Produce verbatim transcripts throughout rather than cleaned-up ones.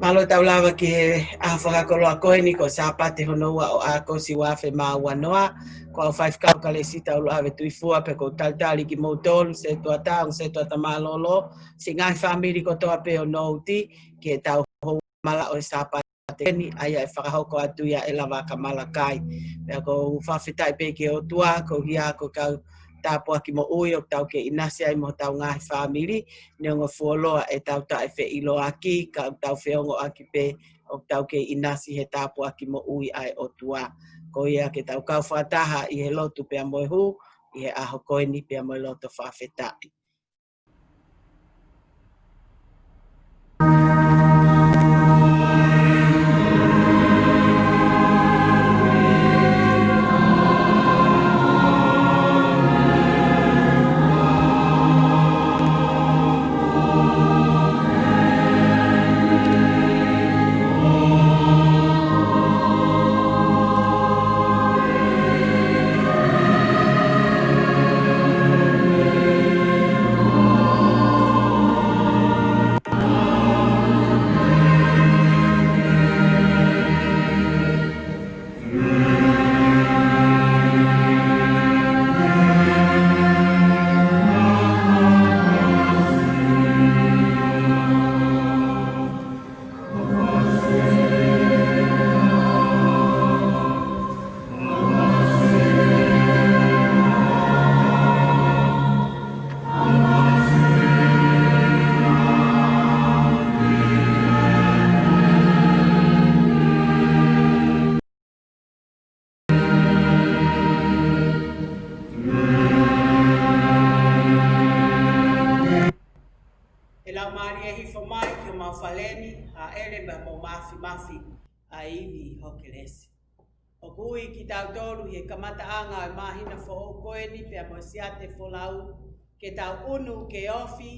Mālō, tau lava ki he ʻaho fakakoloa ko eni, ko e Sāpate hono ua ʻo ʻAokosi ua afe mā ua noa. Ko au Faifekau Kalesita ʻUluʻave Tuʻifua, pea ʻoku ou talitali kimoutolu, sētuata, ongo sētuata mālōlō, siʻi ngaahi fāmili kotoa pē ʻo Nouti, ki heʻetau houa malaʻe ʻo e Sāpate ni, ʻa ia ʻe fakahoko atu ia ʻe Lavaka Malakai. Pea ʻoku ou fakafetaʻi pē ki he ʻOtua, koeʻuhi ko e kau tāpuaki moʻui ʻoku tau kei ʻinasi ai mo hotau ngaahi fāmili, neongo fuoloa ʻetau taʻefeʻiloaki, ka ʻoku tau feongoʻaki pē ʻoku tau kei ʻinasi he tāpuaki moʻui ʻa e ʻOtua. Ko ia ke tau kau fakataha ʻi he lotu pea mo e hū, ʻi he ʻaho ko eni pea mo e loto fakafetaʻi. ʻE Laumālie, hifo mai ki homau fale ni, hāʻele pea mo mafimafi ʻa e ivi ho kelesi. ʻOku ui kitautolu ʻi he kamataʻanga ʻo e māhina foʻou ko eni pea mo e Siate Folau, ke tau ʻunu ke ofi,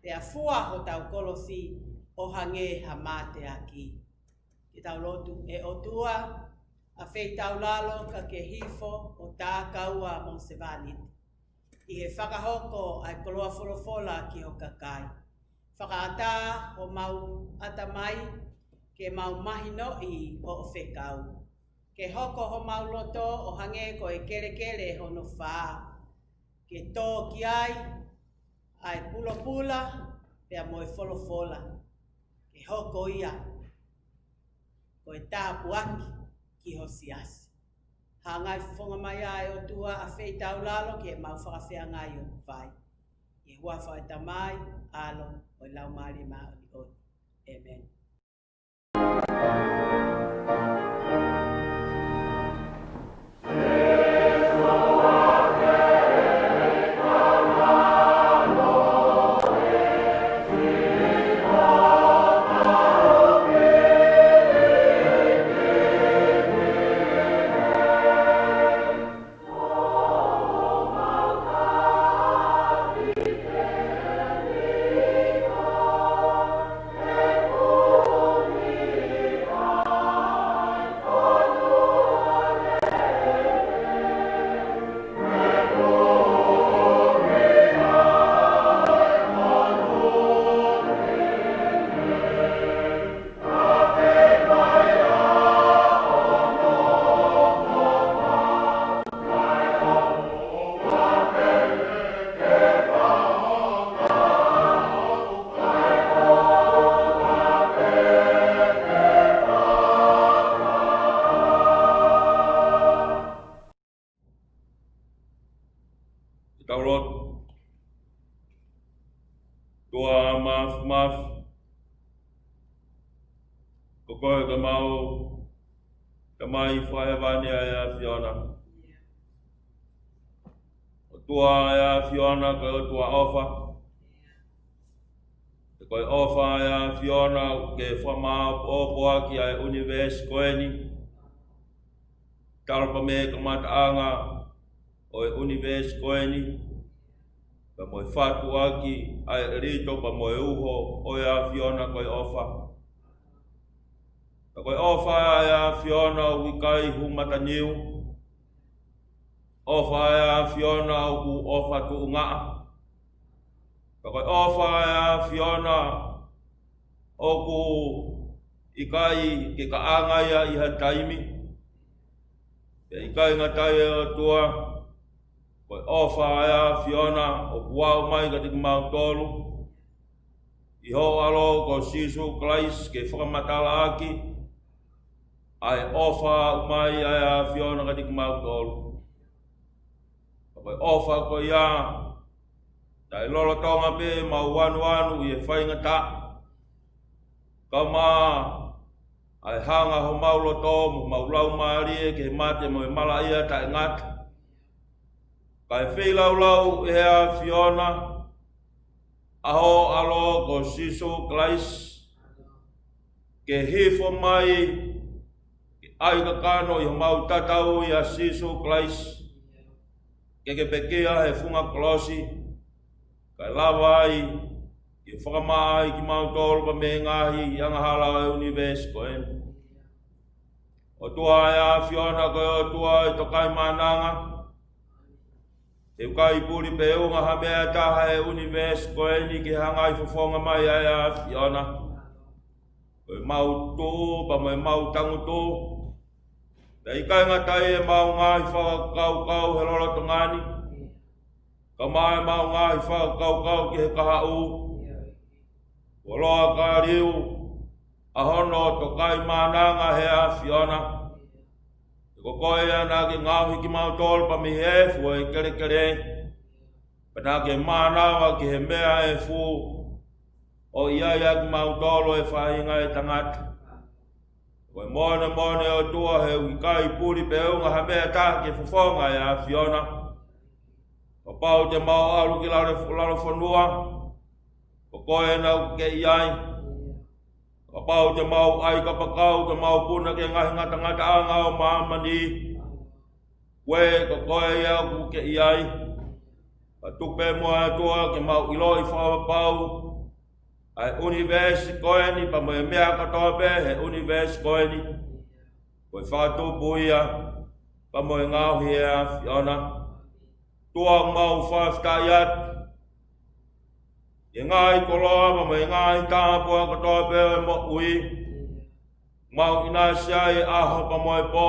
pea fua hotau kolosi ʻo hangē ha mateaki. Ke tau lotu. ʻE ʻOtua, ʻafeitaulalo ka ke hifo ʻo tākaua mo sevāniti, ʻi he fakahoko ʻa e koloa folofola ki ho kakai. Fakaʻatā homau ʻatamai ke mau mahinoʻi hoʻo fekau. Ke hoko homau loto ʻo hangē ko e kelekele hono fā, ke tō ki ai ʻa e pulopula pea mo e folofola, ke hoko ia ko e tāpuaki ki ho siasi. Hangai fofonga mai ʻa e ʻOtua, ʻafeitaulalo ki heʻemau fakafeangai ʻoku fai. ʻI he huafa ʻo e Tamai, ʻAlo, mo e Laumālie Māʻoniʻoni. ʻĒmeni. Ke tau lotu. ʻOtua Māfimafi, ko koe ko ʻemau Tamai fakahēvani ʻa e ʻAfiona. ʻOtua ʻa e ʻAfiona, ko e ʻOtua ʻofa. He ko e ʻofa ʻa e ʻAfiona ʻoku ke fakamāʻopoʻopo ʻaki ʻa e ʻunivēsi ko eni. Talu pē mei he kamataʻanga ʻo e ʻunivēsi ko eni, pea mo e fatu ʻaki ʻa e ʻelito pea mo e uho ʻo e ʻAfiona ko e ʻofa. Pea ko e ʻofa ʻa e ʻAfiona ʻoku ʻikai hū mataniu. ʻOfa ʻa e ʻAfiona ʻoku ʻofa tuʻungaʻa. Pea ko e ʻofa ʻa e ʻAfiona ʻoku ʻikai ke kaʻanga ia ʻi ha taimi. Pea ʻikai ngata ai ʻe ʻOtua, ko e ʻofa ʻa e ʻAfiona ʻoku ʻomai kiate kimautolu ʻi hoʻo ʻAlo ko Sīsū Kalaisi ke fakamatalaʻaki ʻa e ʻofa ʻoku ʻomai ʻa e ʻAfiona kiate kimautolu. Ka ko e ʻofa ko ia, naʻe lolotonga pē ʻemau anuanu ʻi he faingataʻa, kae ʻumaʻā ʻa e hanga homau loto mo homau laumālie ki he mate mo e malaʻia taʻengata. Kae feilaulau ʻe he ʻAfiona ʻa hoʻo ʻAlo ko Sīsū Kalaisi ke hifo mai ke ʻai kakano ʻi homau tatau ʻia Sīsū Kalaisi, ke ke pekia he funga kolosi, kae lava ai ke fakamaʻa ai kimautolu pea mei he ngaahi angahala ʻo e ʻunivēsi ko eni. ʻOtua ʻa e ʻAfiona, ko e ʻOtua ʻo e Tokaimaʻananga, he ʻoku ʻikai puli pe unga ha meʻa ʻe taha he ʻunivēsi ko eni ke hanga ʻo fofonga mai ʻa e ʻAfiona. Ko ʻemau tuʻu pea mo ʻemau tangutu, pea ʻikai ngata ai ʻemau ngaahi fakakaukau he lolotonga ni, kae ʻumaʻā ʻemau ngaahi fakakaukau ki he kahaʻu, kuo loa ka liu ʻa hono Tokaimaʻananga he ʻAfiona. He ko koe ia naʻa ke ngaohi kimautolu pea mei he efu ʻo e kelekele, pea naʻa ke mānava ki he meʻa efu, ʻo ʻi ai ʻa kimautolu ʻa e faʻahinga ʻo e tangata. Ko e moʻoni moʻoni ʻOtua, he ʻoku ʻikai puli pe unga ha meʻa ʻe taha ke fofonga ʻa e ʻAfiona. Kapau te mau ʻalu ki lalo, lalo fonua, ko koe naʻa ke ʻi ai. Kapau te mau ʻai kapakau, te mau puna ki he ngaahi ngatangataʻanga ʻo māmani, ko koe, ko koe ia ʻoku ke ʻi ai. Ka tuku pē muʻa ʻOtua ke mau ʻiloʻi fakapapau ʻa e ʻunivēsi ko eni pea mo e meʻa kotoa pē he ʻunivēsi ko eni, ko e fakatupu ia pea mo e ngaohi ʻa e ʻAfiona. ʻOtua, mau fakafetaʻi atu ʻi he ngaahi koloa pea mo e ngaahi tāpuaki kotoa pē ʻo e moʻui. Mau ʻinasi ai ʻaho pea mo e pō,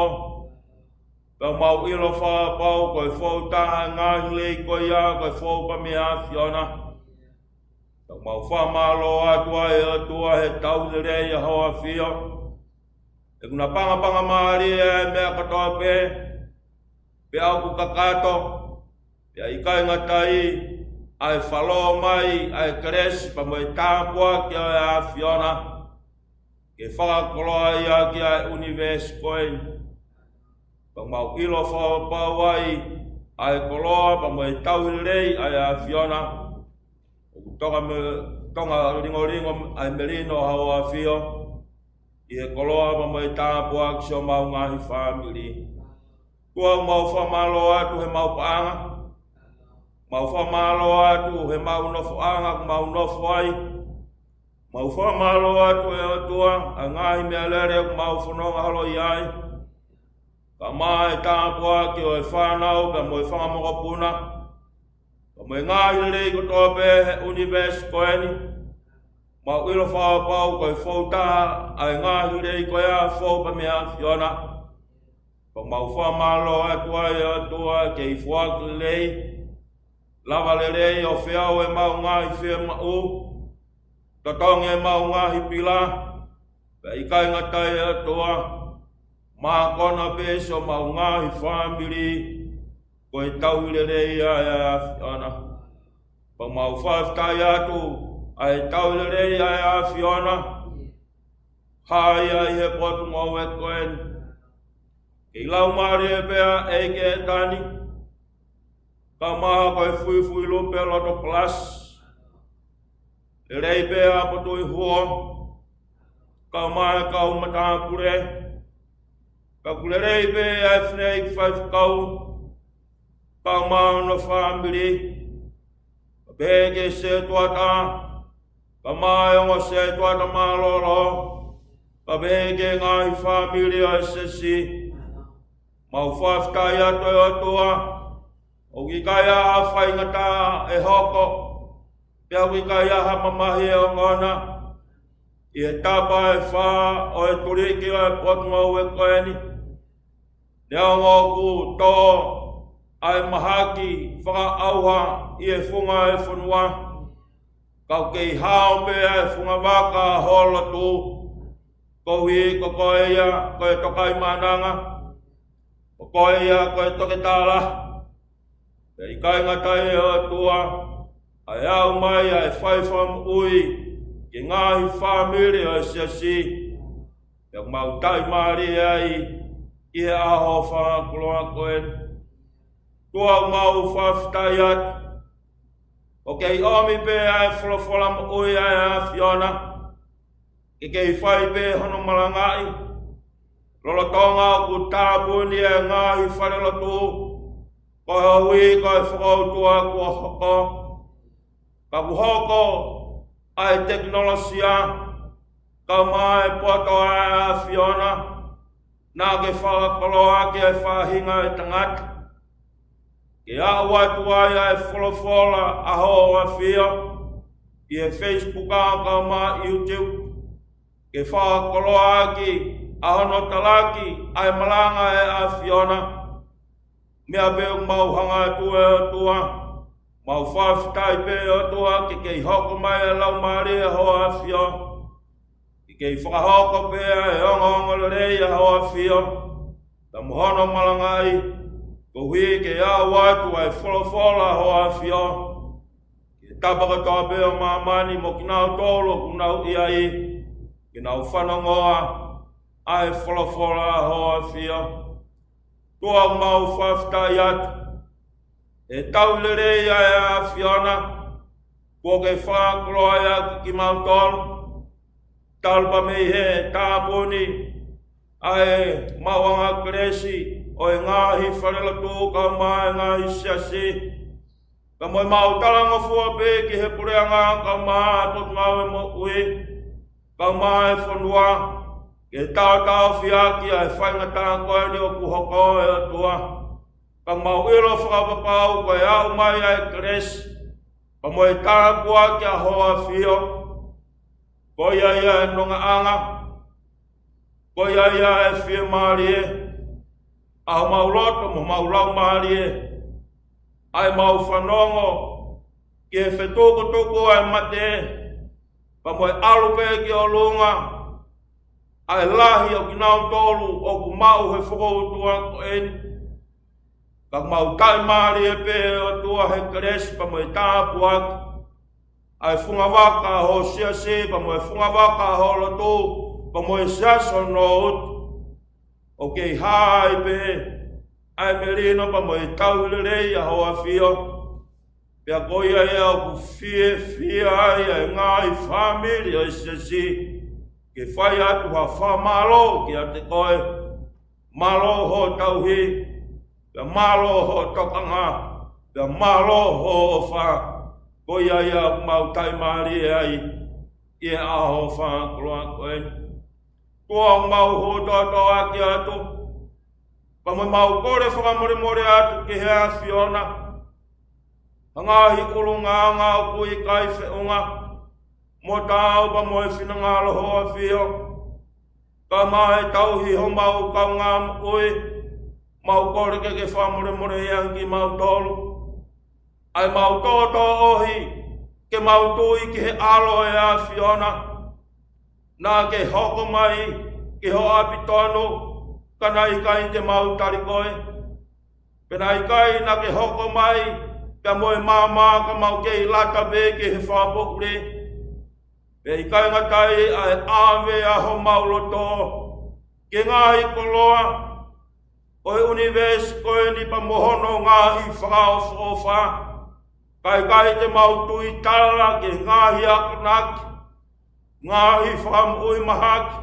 pea mau ʻilo fakapapau ko e fou taha ʻa e ngaahi lelei ko ia, ko e fou pea mei he ʻAfiona. Pea mau fakamālō atu ai ʻOtua he tauhi lelei ʻa Hoʻo ʻAfio. He ʻoku na pangapanga mālie ʻa e meʻa kotoa pē, pea ʻoku kakato, pea ʻikai ngata ai ʻa e falo mai ʻa e kelesi pea mo e tāpuaki ʻo e ʻAfiona ke fakakoloaʻi ʻaki ʻa e ʻunivēsi ko eni. Pea mau ʻilo fakapapau ai ʻa e koloa pea mo e tauhi lelei ʻa e ʻAfiona. ʻOku tonga me, tonga lingolingo ʻa e melino ʻa Hoʻo ʻAfio ʻi he koloa pea mo e tāpuaki siʻomau ngaahi fāmili. ʻOtua, mau fakamālō atu he mau paʻanga. Mau fakamālō atu he mau nofoʻanga ʻoku mau nofo ai. Mau fakamālō atu ʻe ʻOtua ʻa e ngaahi meʻalele ʻoku mau fononga holo ʻi ai, kae ʻumaʻā e tāpuaki ʻo e fānau pea mo e fanga mokopuna, pea mo e ngaahi lelei kotoa pē he ʻunivēsi ko eni. Mau ʻilo fakapapau ko e fou taha ʻa e ngaahi lelei ko ia, fou pea mei he ʻAfiona. Pea mau fakamālō atu ai ʻOtua ke ke foaki lelei, lava lelei ʻo feau ʻemau ngaahi fiemaʻu, totongi ʻemau ngaahi pila, pea ʻikai ngata ai ʻOtua, mākona pē siʻomau ngaahi fāmili ko e tauhi lelei ʻa e ʻAfiona. Pea mau fakafetaʻi atu ʻa e tauhi lelei ʻa e ʻAfiona, hā ia ʻi he potungāue ko eni. Kei laumālie pē ʻa e ʻEiki ʻEtani, kae ʻumaʻā ko e fuifui lupe loto palasi. Lelei pē ʻa Potuʻi Huo, kae ʻumaʻā e kau matāpule. Ka ʻoku lelei pē ʻa e fineʻeiki faifekau, kae ʻumaʻā hono fāmili. Pea pehē ki he setuata, kae ʻumaʻā e ongo setuata mālōlō, pea pehē ki he ngaahi fāmili ʻo e siasi. Mau fakafetaʻi atu ʻe ʻOtua, ʻoku ʻikai ha faingataʻa ʻe hoko, pea ʻoku ʻikai ha mamahi ʻe ongona. ʻi he tapa ʻe fā ʻo e tuliki ʻo e potungāue ko eni. Neongo ʻoku tō ʻa e mahaki fakaʻauha ʻi he funga ʻo e fonua, ka ʻoku kei hao pē ʻa e funga vaka ʻo ho lotu, koeʻuhi ko koe ia ko e Tokaimaʻananga, ko koe ia ko e Toketā Lahi. Pea ʻikai ngata ai, ʻe ʻOtua, ʻa e aʻu mai ʻa e fai fakamoʻui ki he ngaahi fāmili ʻo e siasi, pea mau tali mālie ai ʻi he ʻaho fakakoloa ko eni. ʻOtua, mau fakafetaʻi atu, ʻoku kei ʻomi pē ʻa e folofola moʻui ʻa e ʻAfiona ke kei fai pē hono malangaʻi, lolotonga ʻoku tāpuni ʻa e ngaahi falelotu koeʻuhi ko e fokoutua kuo hoko. Ka kuo hoko ʻa e tekinolosia, kae ʻumaʻā e poto ʻa e ʻAfiona, naʻa ke fakakoloa ki he faʻahinga ʻo e tangata ke aʻu atu ai ʻa e folofola ʻa Hoʻo ʻAfio ʻi he Facebook kae ʻumaʻā YouTube, ke fakakoloa ʻaki ʻa hono talaki ʻa e malanga ʻa e ʻAfiona. Meʻa pē ʻoku mau hanga atu, ʻe ʻOtua, mau fakafetaʻi pē, ʻe ʻOtua, ke kei hoko mai ʻa e Laumālie ʻa Hoʻo ʻAfio ke kei fakahoko pē ʻa e ongoongolelei ʻa Hoʻo ʻAfio, pea mo hono malangaʻi, koeʻuhi ke aʻu atu ʻa e folofola ʻa Hoʻo ʻAfio ki he tapa kotoa pē ʻo māmani mo kinautolu ʻoku nau ʻi ai, ke nau fanongoa ʻa e folofola ʻa Hoʻo ʻAfio. ʻOtua, mau fakafetaʻi atu he tauhi lelei ʻa e ʻAfiona kuo ke fakakoloa ʻaki kimautolu, talu pē mei he tāpuni ʻa e maʻuʻanga kelesi ʻo e ngaahi falelotu kae ʻumaʻā e ngaahi siasi, kae ʻumaʻā ʻemau talangofua pē ki he puleʻanga kae ʻumaʻā e potungāue moʻui, kae ʻumaʻā e fonua, ke taotaofi ʻaki ʻa e faingataʻa ko eni ʻoku hoko, ʻe ʻOtua. Ka mau ʻilo fakapapau ko e aʻu mai ʻa e kelesi pea mo e tāpuaki ʻa Hoʻo ʻAfio, ko ia ia e nongaʻanga, ko ia ia e fiemālie ʻa homau loto mo homau laumālie, ʻa ʻemau fanongo ki he fetukutuku ʻa e mate, pea mo e ʻalu pē ki ʻolunga ʻa e lahi ʻo kinautolu ʻoku maʻu he fokoutua ko eni. Ka mau tali mālie pē, ʻe ʻOtua, he kelesi pea mo e tāpuaki ʻa e funga vaka ʻo Hoʻo siasi, pea mo e funga vaka ʻo Hoʻo lotu, pea mo e siasi hono utu. ʻOku kei hā ai pē ʻa e melino pea mo e tauhi lelei ʻa Hoʻo ʻAfio, pea ko ia ia ʻoku fiefia ai ʻa e ngaahi fāmili ʻo e siasi ke fai atu ha fakamālō kiate koe. Mālō hoʻo tauhi, pea mālō hoʻo tokanga, pea mālō hoʻo ʻofa. Ko ia ia ʻoku mau tali mālie ai ʻi he ʻaho fakakoloa ko eni. ʻOtua, mau hūtōtōʻaki atu, pea mo ʻemau kole fakamolemole atu ki he ʻAfiona ha ngaahi ʻulungaanga ʻoku ʻikai feʻunga mo taau pea mo e finangalo ʻo Hoʻo ʻAfio, kae ʻumaʻā e tauhi homau kaungāmoʻui. Mau kole ke ke fakamolemoleʻi ange kimautolu. ʻA ʻemau tōtōʻohi ke mau tui ki he ʻAlo ʻo e ʻAfiona, naʻa ke hoko mai ki ho ʻapi tonu, ka naʻe ʻikai te mau tali koe. Pea naʻe ʻikai naʻa ke hoko mai pea mo e maama ka mau kei lata pē ki he fakapoʻuli. Pea ʻikai ngata ai, ʻa e ʻave ʻa homau loto ki he ngaahi koloa ʻo e ʻunivēsi ko eni pea mo hono ngaahi fakaʻofoʻofa, kae ʻikai te mau tui tala ki he ngaahi akonaki, ngaahi fakamoʻui mahaki,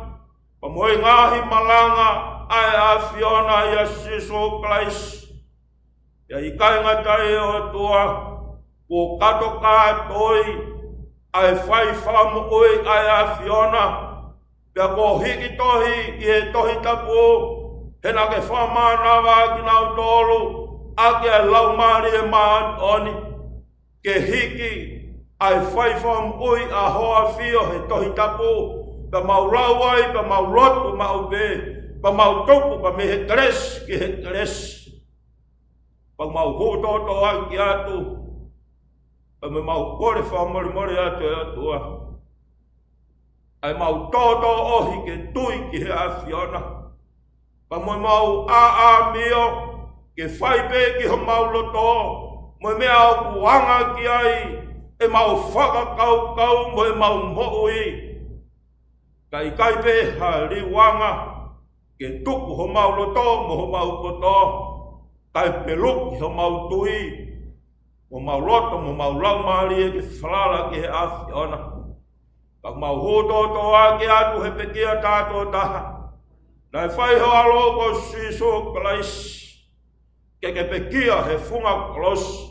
pea mo e ngaahi malanga ʻa e ʻAfiona ʻia Sīsū Kalaisi. Pea ʻikai ngata ai, ʻe ʻOtua, kuo kato kātoi ʻa e fai fakamoʻui ʻa e ʻAfiona, pea kuo hiki tohi ʻi he Tohi Tapu, he naʻa ke fakamānava kinautolu ʻaki ʻa e Laumālie Māʻoniʻoni, ke hiki ʻa e fai fakamoʻui ʻa Hoʻo ʻAfio he Tohi Tapu, Pea mau lau ai, pea mau lotu maʻu pē, pea mau tupu pē mei he kelesi ki he kelesi. Pea mau hū tōtōaki atu, pea mo ʻemau kole fakamolemole atu ʻe ʻOtua. ʻA ʻemau tōtōʻohi ke tui ki he ʻAfiona. Pea mo ʻemau ʻāʻāmio ke fai pē ki homau loto, mo e meʻa ʻoku anga ki ai ʻemau fakakaukau mo ʻemau moʻui. Kae ʻikai pē ha liuanga ke tuku homau loto mo homau poto, kae peluki homau tui, mo homau loto, mo homau laumālie ke falala ki he ʻAfiona. Pea mau hū tōtōaki atu he pekia tātātaha naʻe fai ʻe ho ʻAlo ko Sīsū Kalaisi, ke ke pekia he funga kolosi,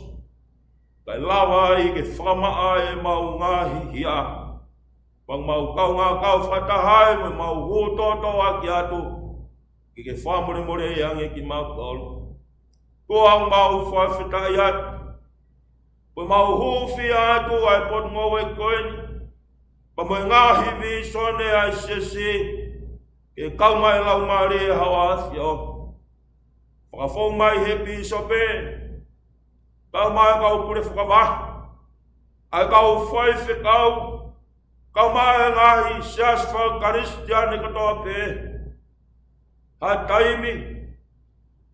kae lava ai ke fakamaʻa ʻemau ngaahi hia. Pea mau kaungā kau fakataha ai mo ʻemau hū tōtōaki atu ke ke fakamolemoleʻi ange kimautolu. ʻOtua, mau fakafetaʻi atu ko ʻemau hūfia atu ʻa e potungāue ko eni, pea mo e ngaahi vīsone ʻa e siasi, ke kau mai e Laumālie ʻa ho ʻAfio. Fakafou mai he pīsope, kau mai e kau pule fakavahe, ʻa e kau faifekau, kau mai e ngaahi siasi fakakalisitiane kotoa pē. Ha taimi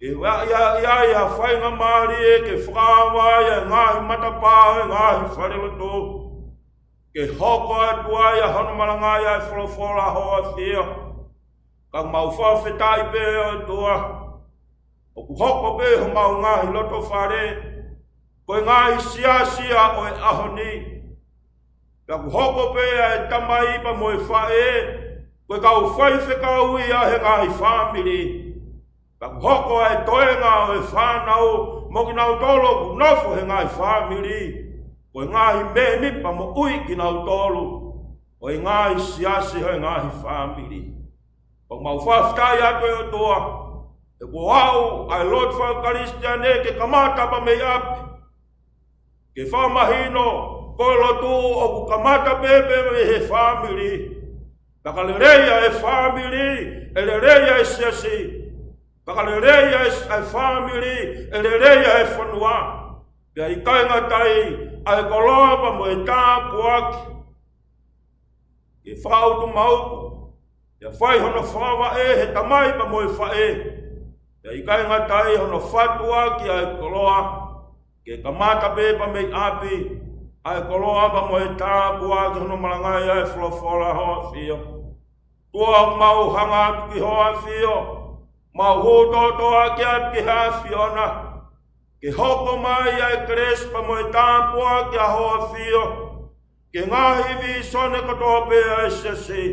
ʻe ʻi ai, ʻi ai ha faingamālie ke fakaava ai e ngaahi matapā ʻo e ngaahi falelotu, ke hoko atu ai ʻa hono malangaʻi ʻa e folofola ʻa ho ʻAfio. Ka mau fakafetaʻi pē ʻOtua, ʻoku hoko pē homau ngaahi lotofale ko e ngaahi siasi ʻo e ʻaho ni. Pea ʻoku hoko pē ʻa e tamai pea mo e faʻē ko e kau faifekau ia he ngaahi fāmili. Pea ʻoku hoko ʻa e toenga ʻo e fānau mo kinautolu ʻoku nofo he ngaahi fāmili ko e ngaahi mēmipa moʻui kinautolu ʻo e ngaahi siasi ʻo e ngaahi fāmili. Pea mau fakafetaʻi atu ʻe ʻOtua, he kuo aʻu ʻa e lotu fakakalisitiane ke kamata pē mei ʻapi, ke fakamahino ko e lotu ʻoku kamata pē pē mei he fāmili. Pea ka lelei ʻa e fāmili, ʻe lelei ʻa e siasi. Pea ka lelei ʻa e, ʻa e fāmili, ʻe lelei ʻa e fonua. Pea ʻikai ngata ai, ʻa e koloa pea mo e tāpuaki ke fakautu mauku, pea fai hono fakavaʻe he tamai pea mo e faʻē. Pea ʻikai ngata ai hono fatuʻaki ʻa e koloa, ke kamata pē pē mei ʻapi ʻa e koloa pea mo e tāpuaki hono malangaʻi ʻa e folofola ʻa ho ʻAfio. ʻOtua, mau hanga atu ki ho ʻAfio, mau hū tōtōaki atu ki he ʻAfiona, ke hoko mai ʻa e kelesi pea mo e tāpuaki ʻa ho ʻAfio ki he ngaahi vīsone kotoa pē ʻa e siasi,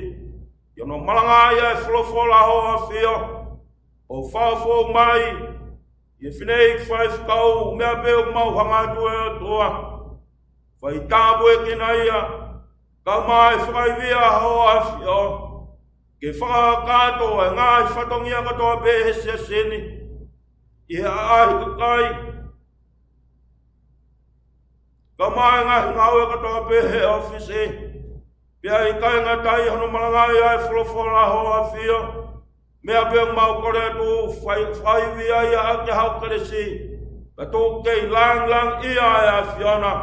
ʻi hono malangaʻi ʻa e folofola ʻa ho ʻAfio. ʻO fakafou mai ʻi he fineʻeiki faifekau, meʻa pē ʻoku mau hanga atu ʻe ʻOtua, fai tāpuekina ia, kau mai fakaivia ʻa ho ʻAfio, ke fakakakato ʻa e ngaahi fatongia kotoa pē he siasi ni ʻi he ʻaʻahi kakai, kau mai e ngaahi ngāue kotoa pē he ʻōfisi. Pea ʻikai ngata ai hono malangaʻi ʻa e folofola ʻa ho ʻAfio, meʻa pē ʻoku mau kole atu, fai, fakaivia ia ʻaki haʻo kelesi, ka tuku ke langilangiʻia ʻa e ʻAfiona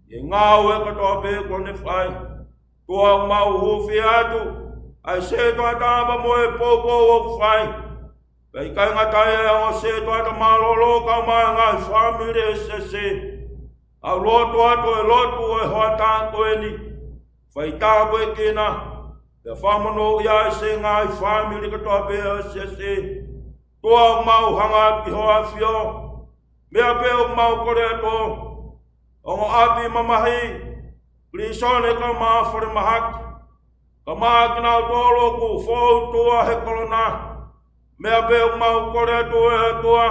ʻi he ngāue kotoa pē kuo ne fai. ʻOtua, mau hūfia atu ʻa e sētuata pea mo e poupou ʻoku fai. Pea ʻikai ngata ai ʻa e ongo sētuata mālōlō kau mai e ngaahi fāmili he siasi, ʻoku lotu atu e lotu ʻo e hoʻatā ko eni, fai tāpuekina, pea fakamonūʻia ʻa e siʻi ngaahi fāmili kotoa pē ʻo e siasi. ʻOtua, mau hanga atu ki ho ʻAfio, meʻa pē ʻoku mau kole atu, ongo ʻapi mamahi, pilīsone kau mai e falemahaki, kau mai kinautolu ʻoku fōutua he kolona, meʻa pē ʻoku mau kole atu ʻe ʻOtua,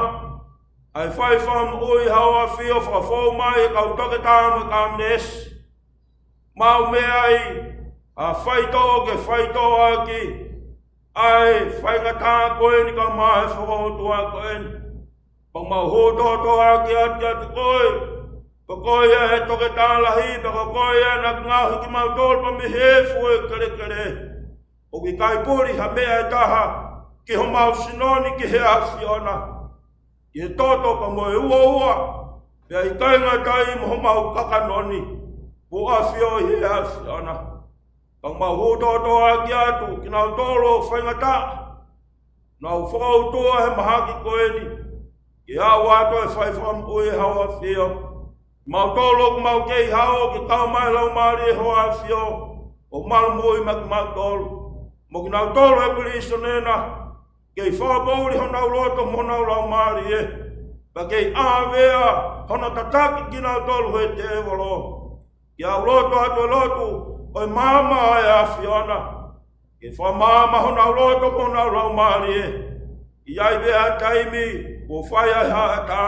ʻa e fai fakamoʻui ʻa ho ʻAfio, fakafou mai e kau toketā mo e kau neesi, maʻu mei ai ha faitoʻo ke faitoʻo ʻaki ʻa e faingataʻa ko eni kau mai e fokoutua ko eni. Pea mau hū tōtōaki atu kiate koe, ko koe ia ʻa e toketā lahi, pea ko koe ia naʻa ke ngaohi kimautolu pea mei he efu ʻo e kelekele. ʻOku ʻikai puli ha meʻa ʻe taha ki homau sino ni ki he ʻAfiona, ki he toto pea mo e uaua, pea ʻikai ngata ai mo homau kakano ni, kuo ʻafio ʻi he ʻAfiona. Ka ʻoku mau hū tōtōaki atu kinautolu ʻoku faingataʻa, nau fakautua he mahaki ko eni, ke aʻu atu e fai fakamoʻui ʻa Hoʻo ʻAfio. Kimautolu ʻoku mau kei hao ke kau mai Laumālie Hoʻo ʻAfio ʻo malu moʻui maʻa kimautolu. Mo kinautolu he pilīsone na, kei fakapoʻuli honau loto mo honau laumālie, pea kei ʻāvea hono tataki kinautolu ʻe he tēvolo. Ke aʻu loto atu e lotu ʻo e maama ʻo e ʻAfiona, ke fakamaama honau loto mo honau laumālie. ʻI ai pē ha taimi kuo fai ai ha ʻatā,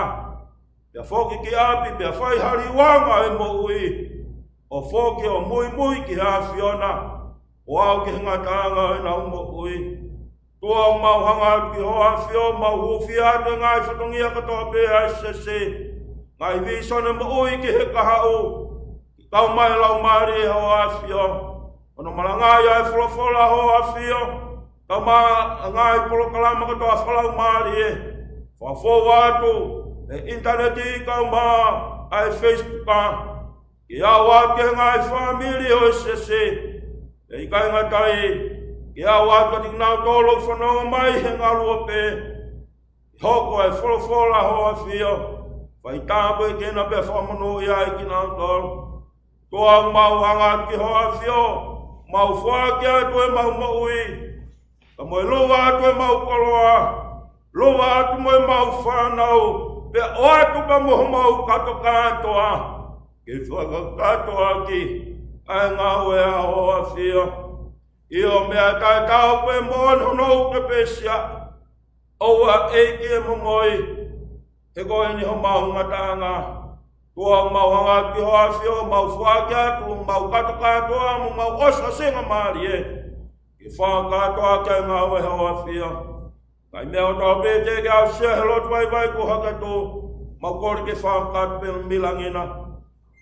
pea foki ki ʻapi, pea fai ha liuanga ʻo e moʻui, ʻo foki ʻo muimui ki he ʻAfiona, ʻo aʻu ki he ngataʻanga ʻo ʻenau moʻui. ʻOtua, ʻoku mau hanga atu ki Hoʻo ʻAfio, mau hūfia atu e ngaahi fatongia kotoa pē ʻa e siasi, ngaahi vīsone moʻui ki he kahaʻu, ke kau mai Laumālie Hoʻo ʻAfio, ʻo ne malangaʻi ʻa e folofola ʻa Hoʻo ʻAfio, kau mai ʻa e ngaahi polokalama kotoa fakalaumālie, fakafou atu he ʻinitaneti, kau mai ʻa e Facebook, ke aʻu atu ki he ngaahi fāmili ʻo e siasi. Pea ʻikai ngata ai, ke aʻu atu kiate kinautolu ʻoku fanongo mai he ngaluope, ke hoko e folofola ʻa Hoʻo ʻAfio, fai tāpuekina pea fakamonūʻia ai kinautolu. ʻOtua, ʻoku mau hanga atu ki Hoʻo ʻAfio, mau foaki atu ʻemau moʻui, ka mo e luva atu ʻemau koloa, luva atu mo ʻemau fānau, pea ʻoatu pea mo homau kātokātoa, ke fakakātoaʻaki ʻa e ngāue ʻa Hoʻo ʻAfio. ʻIo, meʻa taʻetaau pē moʻoni hono uke pē sia, ʻoua ʻEiki ʻe momoi, he ko eni homau ngataʻanga. ʻOtua, ʻoku mau hanga atu ki Hoʻo ʻAfio, mau foaki atu homau kātokātoa mo homau ʻofaʻanga mālie, ke fakakātoaʻaki ʻa e ngāue ʻa Hoʻo ʻAfio. Ngaahi meʻa kotoa pē teʻeki ke aʻusia he lotu vaivai kuo hake atu, mau kole ke fakakātoa pē mei langi na.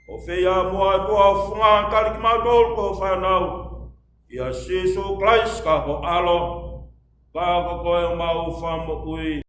ʻO fai ā muʻa, ʻOtua, ʻo fungani tali kimautolu ko ho fānau, ʻia Sīsū Kalaisi ko ho ʻAlo, ka ko koe homau Fakamoʻui.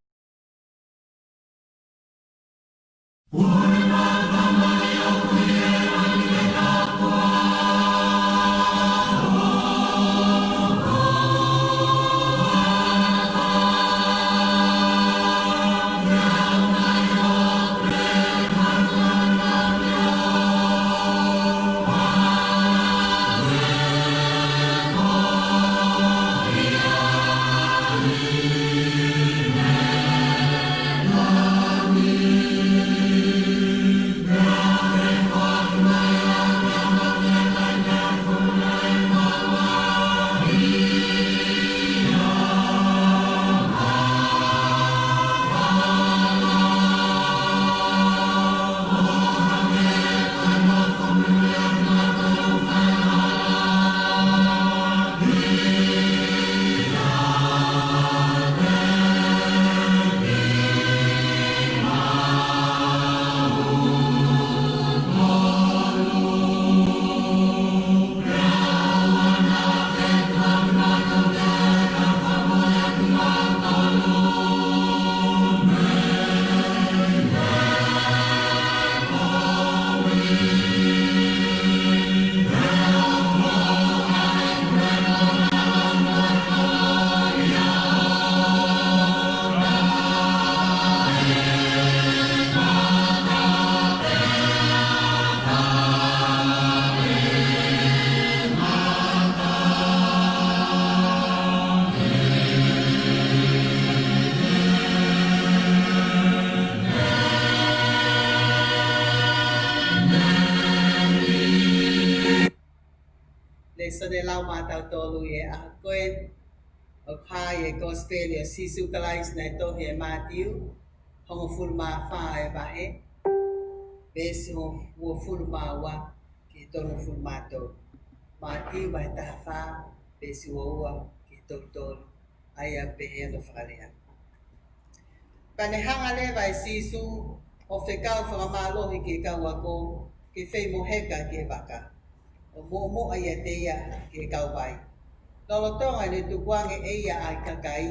Lēsoni lau maʻatautolu ʻi he ʻaho ko eni, ʻoku hā ʻi he Kosipeli ʻo Sīsū Kalaisi naʻe tohi ʻe Mātiu, hongofulu mā fā e vahe, veesi uofulu mā ua ki he tolungofulu mā tolu. Mātiu vahe taha fā, veesi ua ua ki he tolu tolu, ʻa ia pehē hono fakalea. Pea ne hanga leva ʻe Sīsū ʻo fekau fakamālohi ki he kau ako ke feimoheka ki he vaka, ʻo muʻomuʻa ʻiate ia ki he kauvai. Lolotonga ʻene tukuange ʻe ia ʻa e kakai,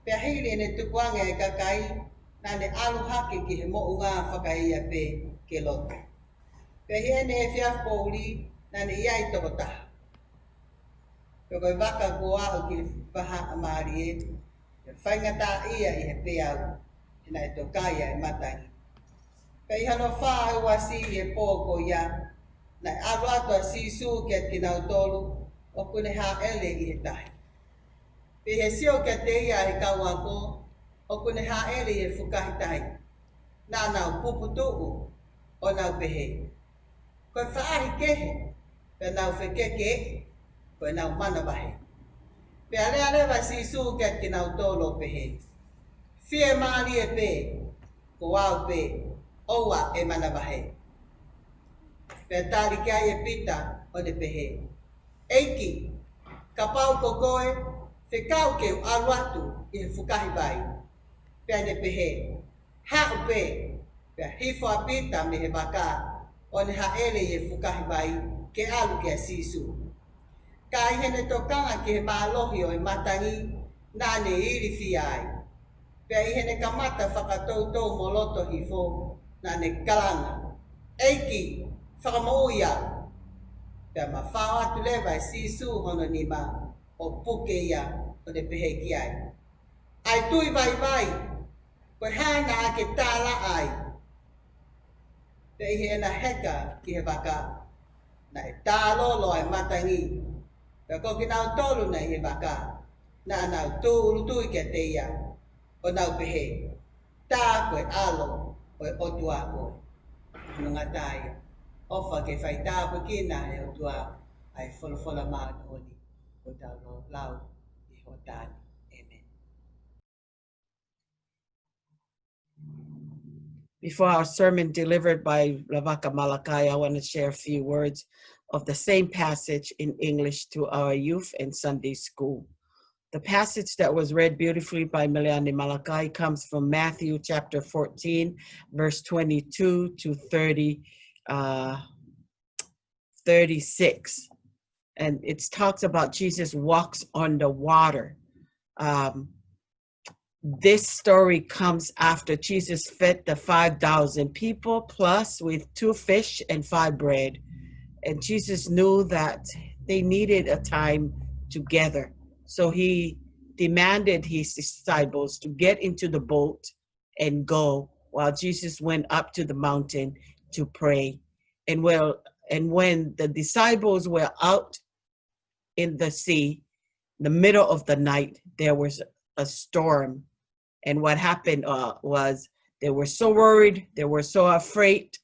pea hili ʻene tukuange ʻa e kakai, naʻa ne ʻalu hake ki he moʻunga fakaeia pē ke lotu. Pea ʻi heʻene efiafi poʻuli, naʻa ne ʻi ai tokotaha. Pea ko e vaka kuo aʻu ki he vahaʻa mālie, pea faingataʻaʻia ʻi he peau, he naʻe tokaiʻi ʻa e matangi. Pea ʻi hono fā ʻo e uasi ʻi he pō ko ia, naʻe ʻalu atu ʻa Sīsū kiate kinautolu, ʻoku ne hāʻele ʻi he tahi. Pea ʻi he sio kiate ia ʻa e kau ako, ʻoku ne hāʻele ʻi he fukahi tahi, naʻa nau puputuʻu, ʻo nau pehē, Ko e faʻahi kehe, pea nau fekekeʻi, ko ʻenau manavahē. Pea lea leva ʻa Sīsū kiate kinautolu ʻo pehē, Fiemālie pē, ko au pē, ʻoua ʻe manavahē. Pea tali ki ai ʻe Pita, ʻo ne pehē, ʻEiki, kapau ko koe, fekau ke u ʻalu atu ʻi he fukahi vai. Pea ne pehē, Haʻu pē, pea hifo ʻa Pita mei he vaka, ʻo ne hāʻele ʻi he fukahi vai, ke ʻalu kia Sīsū. Ka ʻi heʻene tokanga ki he mālohi ʻo e matangi, naʻa ne ilifia ai. Pea ʻi heʻene kamata fakatoutou mo loto hifo, naʻa ne kalanga, ʻEiki, fakamoʻui au. Pea mafao atu leva ʻe Sīsū hono nima, ʻo puke ia, ʻo ne pehē ki ai, ʻAi tui vaivai, ko e hā naʻa ke tālaʻa ai? Pea ʻi heʻena heka ki he vaka, naʻe tālolo ʻa e matangi. Pea ko kinautolu naʻe ʻi he vaka, naʻa nau tūʻulutui kiate ia, ʻo nau pehē, Tā ko e ʻAlo ʻo e ʻOtua koe. Hono ngata ia, ʻofa ke faitāpuekina ʻe he ʻOtua ʻa e folofola māʻoniʻoni ʻoku tau lau ʻi he ʻaho ni. ʻĒmeni. Before our sermon delivered by Lavaka Malakai, I want to share a few words of the same passage in English to our youth and Sunday school. The passage that was read beautifully by Meleane Malakai comes from Matthew chapter fourteen, verse twenty-two to thirty, uh, thirty-six. And it talks about Jesus walks on the water. Um, this story comes after Jesus fed the five thousand people plus with two fish and five bread. And Jesus knew that they needed a time together. So he demanded his disciples to get into the boat and go while Jesus went up to the mountain to pray. And well, and when the disciples were out in the sea, the middle of the night, there was a storm. And what happened, uh, was they were so worried, they were so afraid,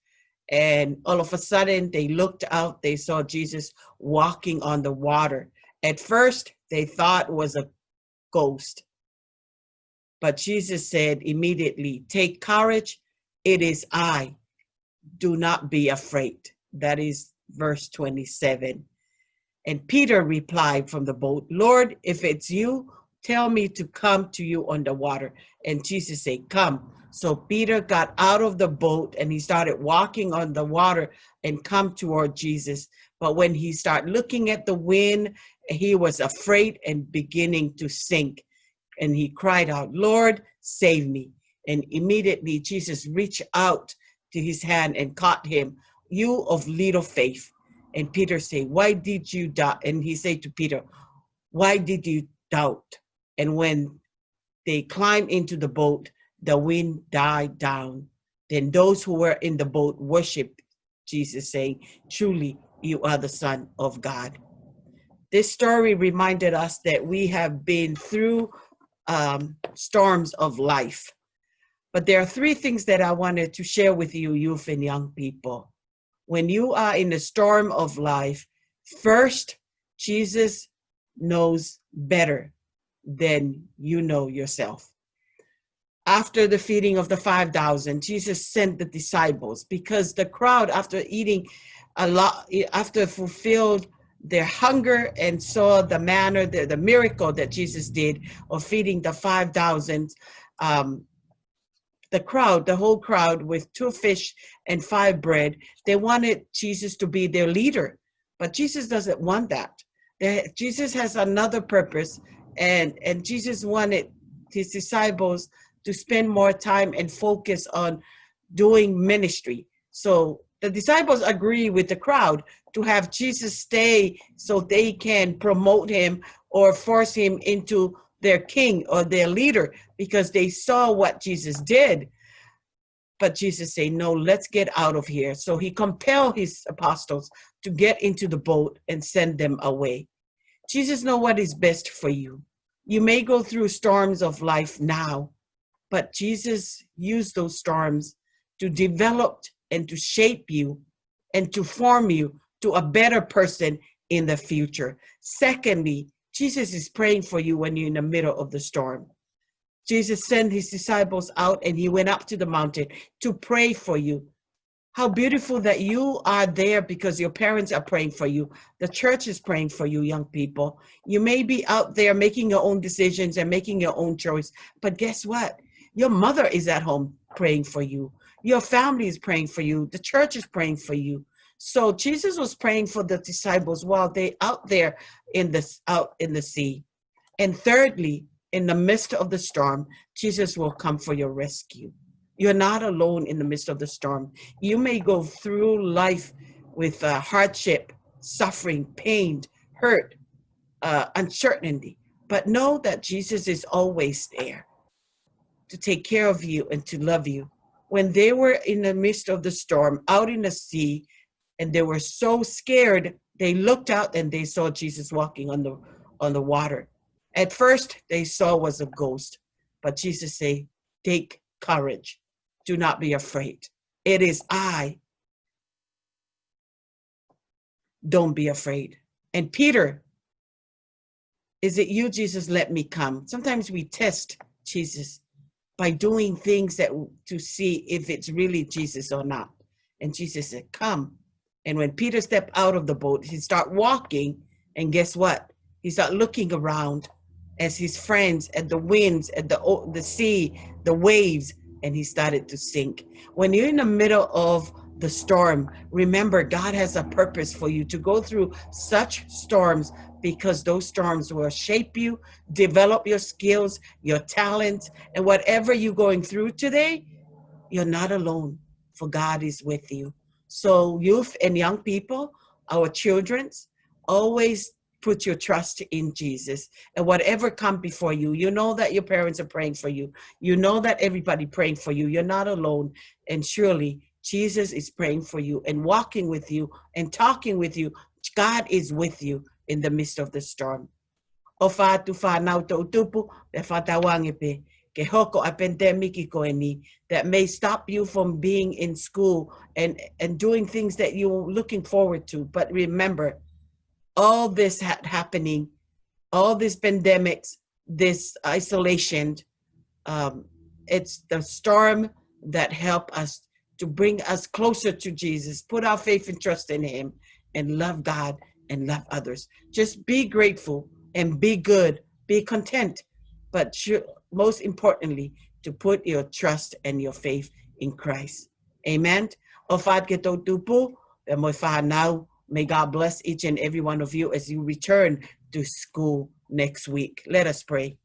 and all of a sudden they looked out, they saw Jesus walking on the water. At first, they thought it was a ghost. But Jesus said immediately, "Take courage, it is I. Do not be afraid." That is verse twenty-seven. And Peter replied from the boat, "Lord, if it's you, tell me to come to you on the water." And Jesus said, "Come." So Peter got out of the boat and he started walking on the water and come toward Jesus. But when he started looking at the wind, he was afraid and beginning to sink. And he cried out, "Lord, save me." And immediately Jesus reached out to his hand and caught him. "You of little faith." And Peter said, "Why did you doubt?" And he said to Peter, "Why did you doubt?" And when they climbed into the boat, the wind died down. Then those who were in the boat worshipped Jesus, saying, "Truly, you are the Son of God." This story reminded us that we have been through, um, storms of life. But there are three things that I wanted to share with you, youth and young people. When you are in a storm of life, first, Jesus knows better than you know yourself. After the feeding of the five thousand, Jesus sent the disciples because the crowd, after eating a lot, after fulfilled their hunger and saw the manner, the, the miracle that Jesus did of feeding the five thousand, um, the crowd, the whole crowd with two fish and five bread, they wanted Jesus to be their leader. But Jesus doesn't want that. That Jesus has another purpose, and, and Jesus wanted his disciples to spend more time and focus on doing ministry. So the disciples agree with the crowd to have Jesus stay so they can promote him or force him into their king or their leader, because they saw what Jesus did. But Jesus said, "No, let's get out of here." So he compelled his apostles to get into the boat and send them away. Jesus knows what is best for you. You may go through storms of life now, but Jesus used those storms to develop and to shape you and to form you to a better person in the future. Secondly, Jesus is praying for you when you're in the middle of the storm. Jesus sent his disciples out and he went up to the mountain to pray for you. How beautiful that you are there because your parents are praying for you. The church is praying for you, young people. You may be out there making your own decisions and making your own choice, but guess what? Your mother is at home praying for you. Your family is praying for you. The church is praying for you. So Jesus was praying for the disciples while they out there in this, out in the sea. And thirdly, in the midst of the storm, Jesus will come for your rescue. You're not alone in the midst of the storm. You may go through life with, uh, hardship, suffering, pain, hurt, uh, uncertainty, but know that Jesus is always there to take care of you and to love you. When they were in the midst of the storm, out in the sea, and they were so scared, they looked out and they saw Jesus walking on the, on the water. At first, they saw was a ghost, but Jesus said, "Take courage. Do not be afraid. It is I. Don't be afraid." And Peter, "Is it you, Jesus? Let me come." Sometimes we test Jesus by doing things that, to see if it's really Jesus or not. And Jesus said, "Come." And when Peter stepped out of the boat, he started walking. And guess what? He started looking around as his friends, at the winds, at the o-, the sea, the waves, and he started to sink. When you're in the middle of the storm, remember God has a purpose for you to go through such storms, because those storms will shape you, develop your skills, your talents, and whatever you're going through today, you're not alone, for God is with you. So youth and young people, our children's, always put your trust in Jesus. And whatever come before you, you know that your parents are praying for you. You know that everybody praying for you. You're not alone. And surely Jesus is praying for you and walking with you and talking with you. God is with you in the midst of the storm. ʻOfa atu fānau toʻutupu, pea fakatauange pē ke hoko ʻa e pandemic ko eni that may stop you from being in school and, and doing things that you're looking forward to. But remember, all this ha-, happening, all these pandemics, this isolation, um, it's the storm that help us to bring us closer to Jesus, put our faith and trust in him, and love God and love others. Just be grateful and be good, be content, but sure, most importantly, to put your trust and your faith in Christ. Amen. ʻOfa atu ki he toʻutupu, pea mo e fānau. May God bless each and every one of you as you return to school next week. Let us pray.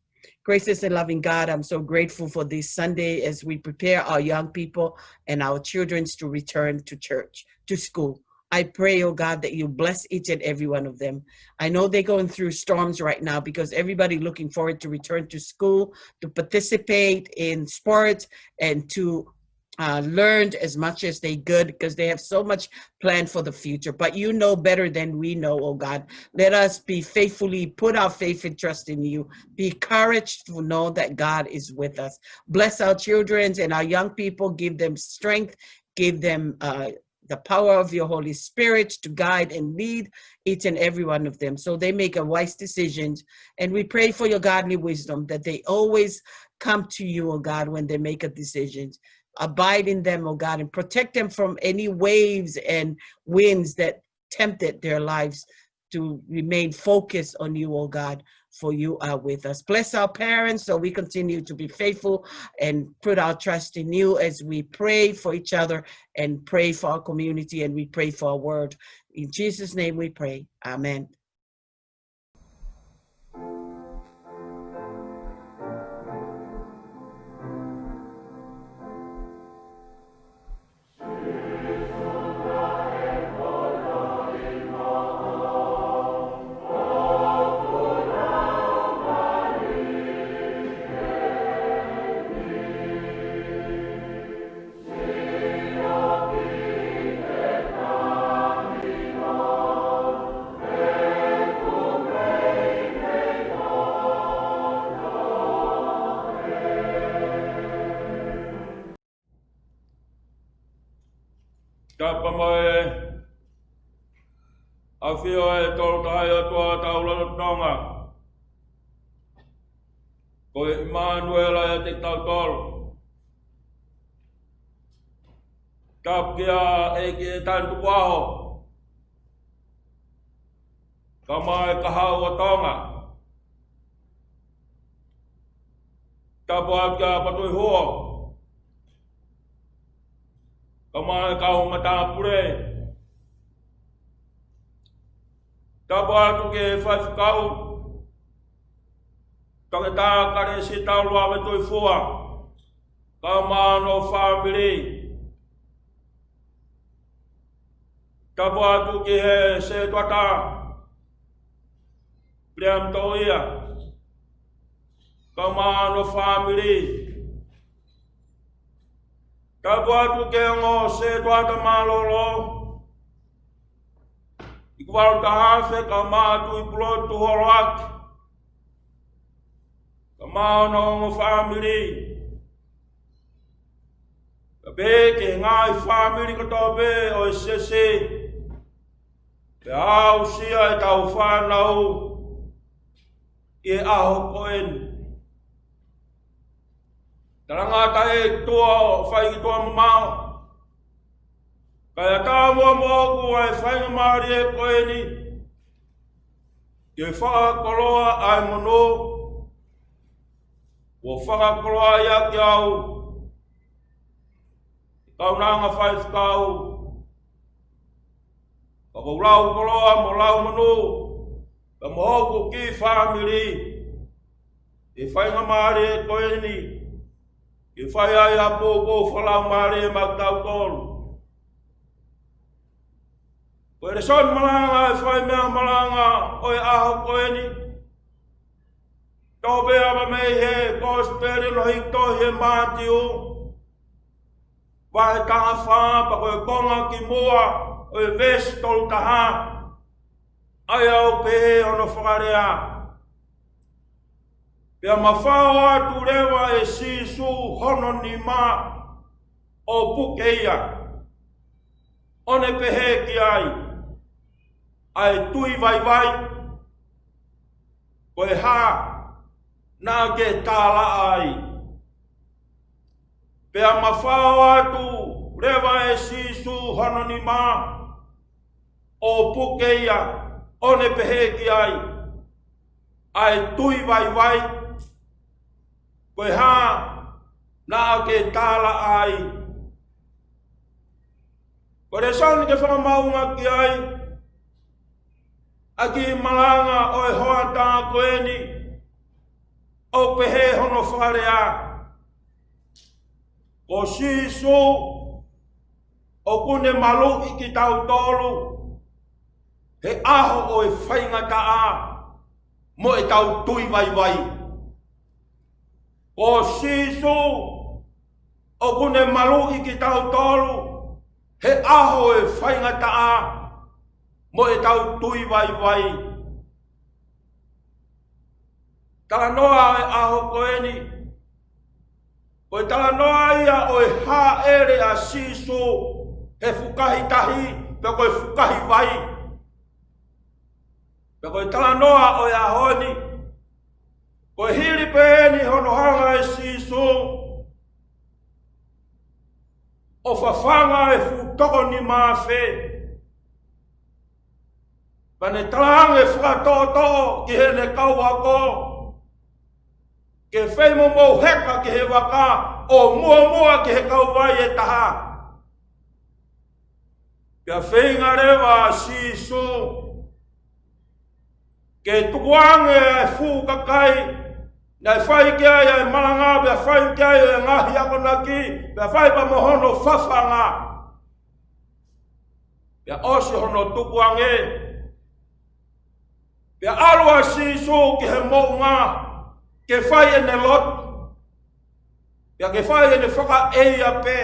Gracious and loving God, I'm so grateful for this Sunday as we prepare our young people and our children to return to church, to school. I pray, oh God, that you bless each and every one of them. I know they're going through storms right now because everybody looking forward to return to school, to participate in sports, and to, uh, learn as much as they could, because they have so much planned for the future. But you know better than we know, oh God. Let us be faithfully put our faith and trust in you. Be encouraged to know that God is with us. Bless our children and our young people. Give them strength. Give them, uh, the power of your Holy Spirit to guide and lead each and every one of them so they make a wise decision. And we pray for your godly wisdom, that they always come to you, oh God, when they make a decision. Abide in them, oh God, and protect them from any waves and winds that tempted their lives to remain focused on you, oh God, for you are with us. Bless our parents so we continue to be faithful and put our trust in you as we pray for each other and pray for our community and we pray for our world. In Jesus' name we pray. Amen. ʻAfio ʻa e Tolu Tahaʻi ʻOtua ʻo hotau lotolotonga, ko ʻImanuela ʻiate kitautolu. Tapu ki he ʻEiki ʻi he Taʻahine Tukuʻaho, kae ʻumaʻā e kahaʻu ʻo Tonga. Tapu atu kia Patuʻihuo, kae ʻumaʻā e kau matāpule. Tapu atu ki he faifekau, Toketā Kalesi Taulua Vetuifua, kae ʻumaʻā hono fāmili. Tapu atu ki he setuata, Piliami Toʻia, kae ʻumaʻā hono fāmili. Tapu atu ki he ongo setuata mālōlō, Ikuvalu Tahafe, kae ʻumaʻā Tuʻipulotu Holoaki, kae ʻumaʻā hono ongo fāmili. Kae pehē ki he ngaahi fāmili kotoa pē ʻo e siasi, pea aʻusia ʻetau fānau ʻi he ʻaho ko eni. Talangata ʻe tuʻa ʻo fai ki tuʻa mamaʻo, kae ʻatā muʻa moʻoku ʻa e faingamālie ko eni ke fakakoloa ʻa e monū kuo fakakoloa ia kiate au, kaunanga faifekau, ka ko u lau koloa mo lau monū, pea mo hoku kiʻi fāmili, ʻi he faingamālie ko eni, ke fai ai ʻa e poupou fakalaumālie maʻa kitautolu. Ko e lēsoni malanga ʻe fai mei he malanga ʻo e ʻaho ko eni, toʻo pē ʻa e mei he Kosipeli naʻe hiki tohi ʻe Mātiu, vahe taha fā, pea ko e konga ki muʻa ʻo e veesi tolu taha, ʻa ia ʻoku pehē hono fakalea: Pea mafao atu leva ʻe Sīsū hono nima ʻo puke ia, ʻo ne pehē ki ai, ʻA e tui vaivai, ko e hā naʻa ke tālaʻa ai? Pea mafao atu leva ʻe Sīsū hono nima ʻo puke ia, ʻo ne pehē ki ai, ʻA e tui vaivai, ko e hā naʻa ke tālaʻa ai? Ko e lēsoni ke fakamaʻunga ki ai ʻa e kiʻi malanga ʻo e hoʻatā ko eni, ʻoku pehē hono fakalea: Ko Sīsū ʻoku ne maluʻi kitautolu he ʻaho ʻo e faingataʻa mo ʻetau tui vaivai. Ko Sīsū ʻoku ne maluʻi kitautolu he ʻaho ʻo e faingataʻa mo ʻetau tui vaivai. Talanoa ʻo e ʻaho ko eni, ko e talanoa ia ʻo e hāʻele ʻa Sīsū he fukahi tahi, pe ko e fukahi vai. Pea ko e talanoa ʻo e ʻaho ni, ko e hili pē eni hono hanga ʻe Sīsū ʻo fafanga e fuʻu toko nima afe, pea ne talaange fakatoʻotoʻo ki heʻene kau ako ke feimoumou heka ki he vaka ʻo muʻomuʻa ki he kauvai ʻe taha. Pea feinga leva ʻa Sīsū ke tukuange ʻa e fuʻu kakai naʻe fai ki ai ʻa e malanga, pea fai ki ai ʻa e ngaahi akonaki, pea fai pea mo hono fafanga. Pea ʻosi hono tukuange, pea ʻalu ʻa Sīsū ki he moʻunga ke fai ʻene lotu, pea ke fai ʻene fakaʻeia pē.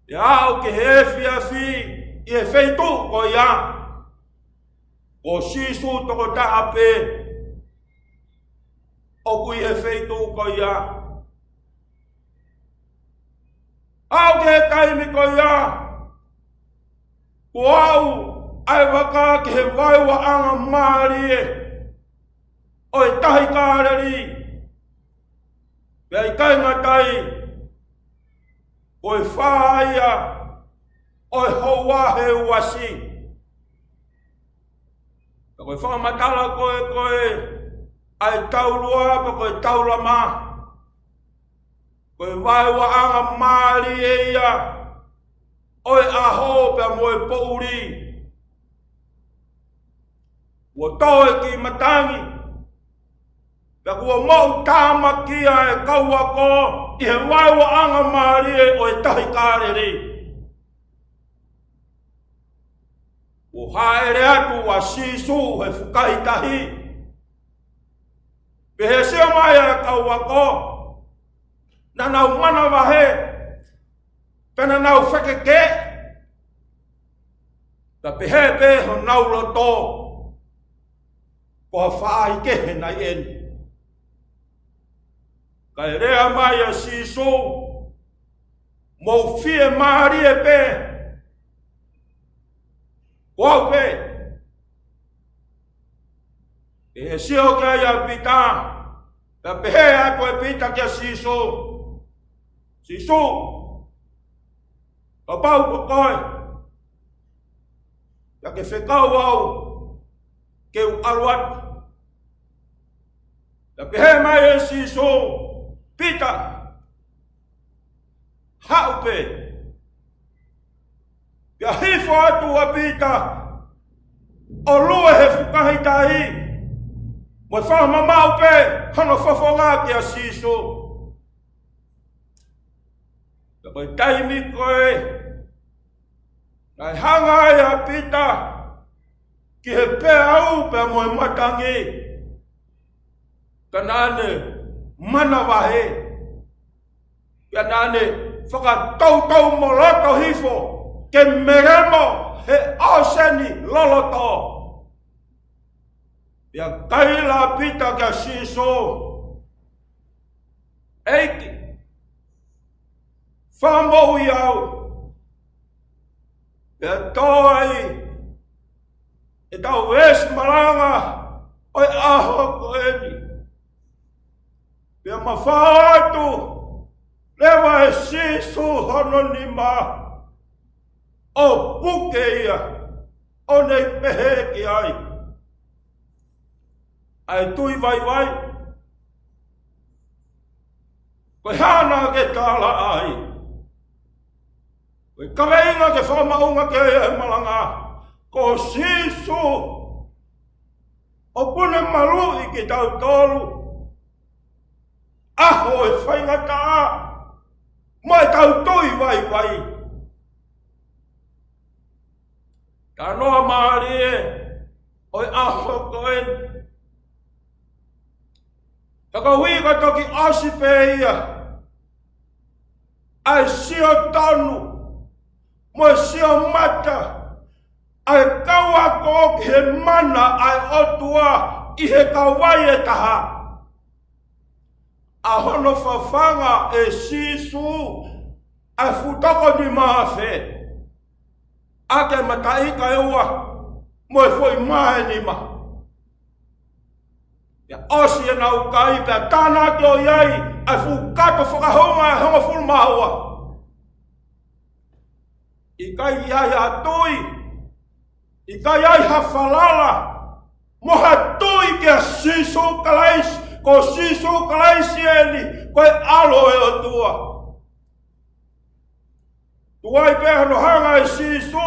Pea aʻu ki he efiafi ʻi he feituʻu ko ia, ko Sīsū tokotaha pē ʻoku ʻi he feituʻu ko ia. Aʻu ki he taimi ko ia, Kuo aʻu ʻa e vaka ki he vaeuaʻanga mālie ʻo e Tahi Kāleli. Pea ʻikai ngata ai, ko e fā ia ʻo e houa he uasi. Pea ko e fakamatala ko ē ko ē ʻa e taulua, pea ko e taulama, ko e vaeuaʻanga mālie ia ʻo e ʻaho pea mo e poʻuli. Kuo tō e kiʻi matangi, pea kuo moʻutāmaki ʻa e kau ako ʻi he vaeuaʻanga mālie ʻo e Tahi Kāleli. Kuo hāʻele atu ʻa Sīsū he fukahi tahi. Pea ʻi he sio mai ʻa e kau ako, naʻa nau manavahē, pea naʻa nau fekeke, pea pehē pē honau loto, ko ha faʻahikehe nai eni. Kae lea mai ʻa Sīsū, mou fiemālie pē, ko au pē. Pea sio ki ai ʻa Pita, pea pehē atu ʻe Pita kia Sīsū, Sīsū, kapau ko koe, pea ke fekau au ke u ʻalu atu. Pea pehē mai ʻe Sīsū, Pita, haʻu pē. Pea hifo atu ʻa Pita ʻo lue he fukahi tahi, mo e fakamamaʻu pē hono fofonga kia Sīsū. Pea ko e taimi ko ē naʻe hanga ai ʻa Pita ki he peau pea mo e matangi, ka naʻa ne manavahē. Pea naʻa ne fakatoutou mo loto hifo ke melemo he ʻōseni loloto. Pea kaila ʻa Pita kia Sīsū, ʻEiki, fakamoʻui au. Pea toe ʻetau veesi malanga ʻo e ʻaho ko eni. Pea mafao atu leva ʻe Sīsū hono nima ʻo puke ia, ʻo ne pehē ki ai, ʻA e tui vaivai, ko e hā naʻa ke tala ai? Ko e kaveinga ke fakamaʻunga ki ai ʻa e malanga, ko Sīsū ʻoku ne maluʻi kitautolu ʻaho ʻo e faingataʻa mo ʻetau tui vaivai. Talanoa mālie ʻo e ʻaho ko eni. Ka ko e ʻuhi ko e toki ʻosi pē ia ʻa e sio tonu mo e sio mata ʻa e kau ako ki he mana ʻa e ʻOtua ʻi he kauvai ʻe taha, ʻa hono fafanga ʻe Sīsū ʻa e fuʻu toko nima afe ʻaki e mataʻi kae ua mo e foʻi mā ʻe nima. Pea ʻosi ʻenau kai, pea tānaki ʻo ʻi ai ʻa e fuʻu kato fakahounga ʻe hongofulu mā ua. ʻIkai ʻi ai ha tui, ʻikai ʻi ai ha falala mo ha tui kia Sīsū Kalaisi, ko Sīsū Kalaisi eni ko e ʻAlo ʻo e ʻOtua. Tuai pē hono hanga ʻe Sīsū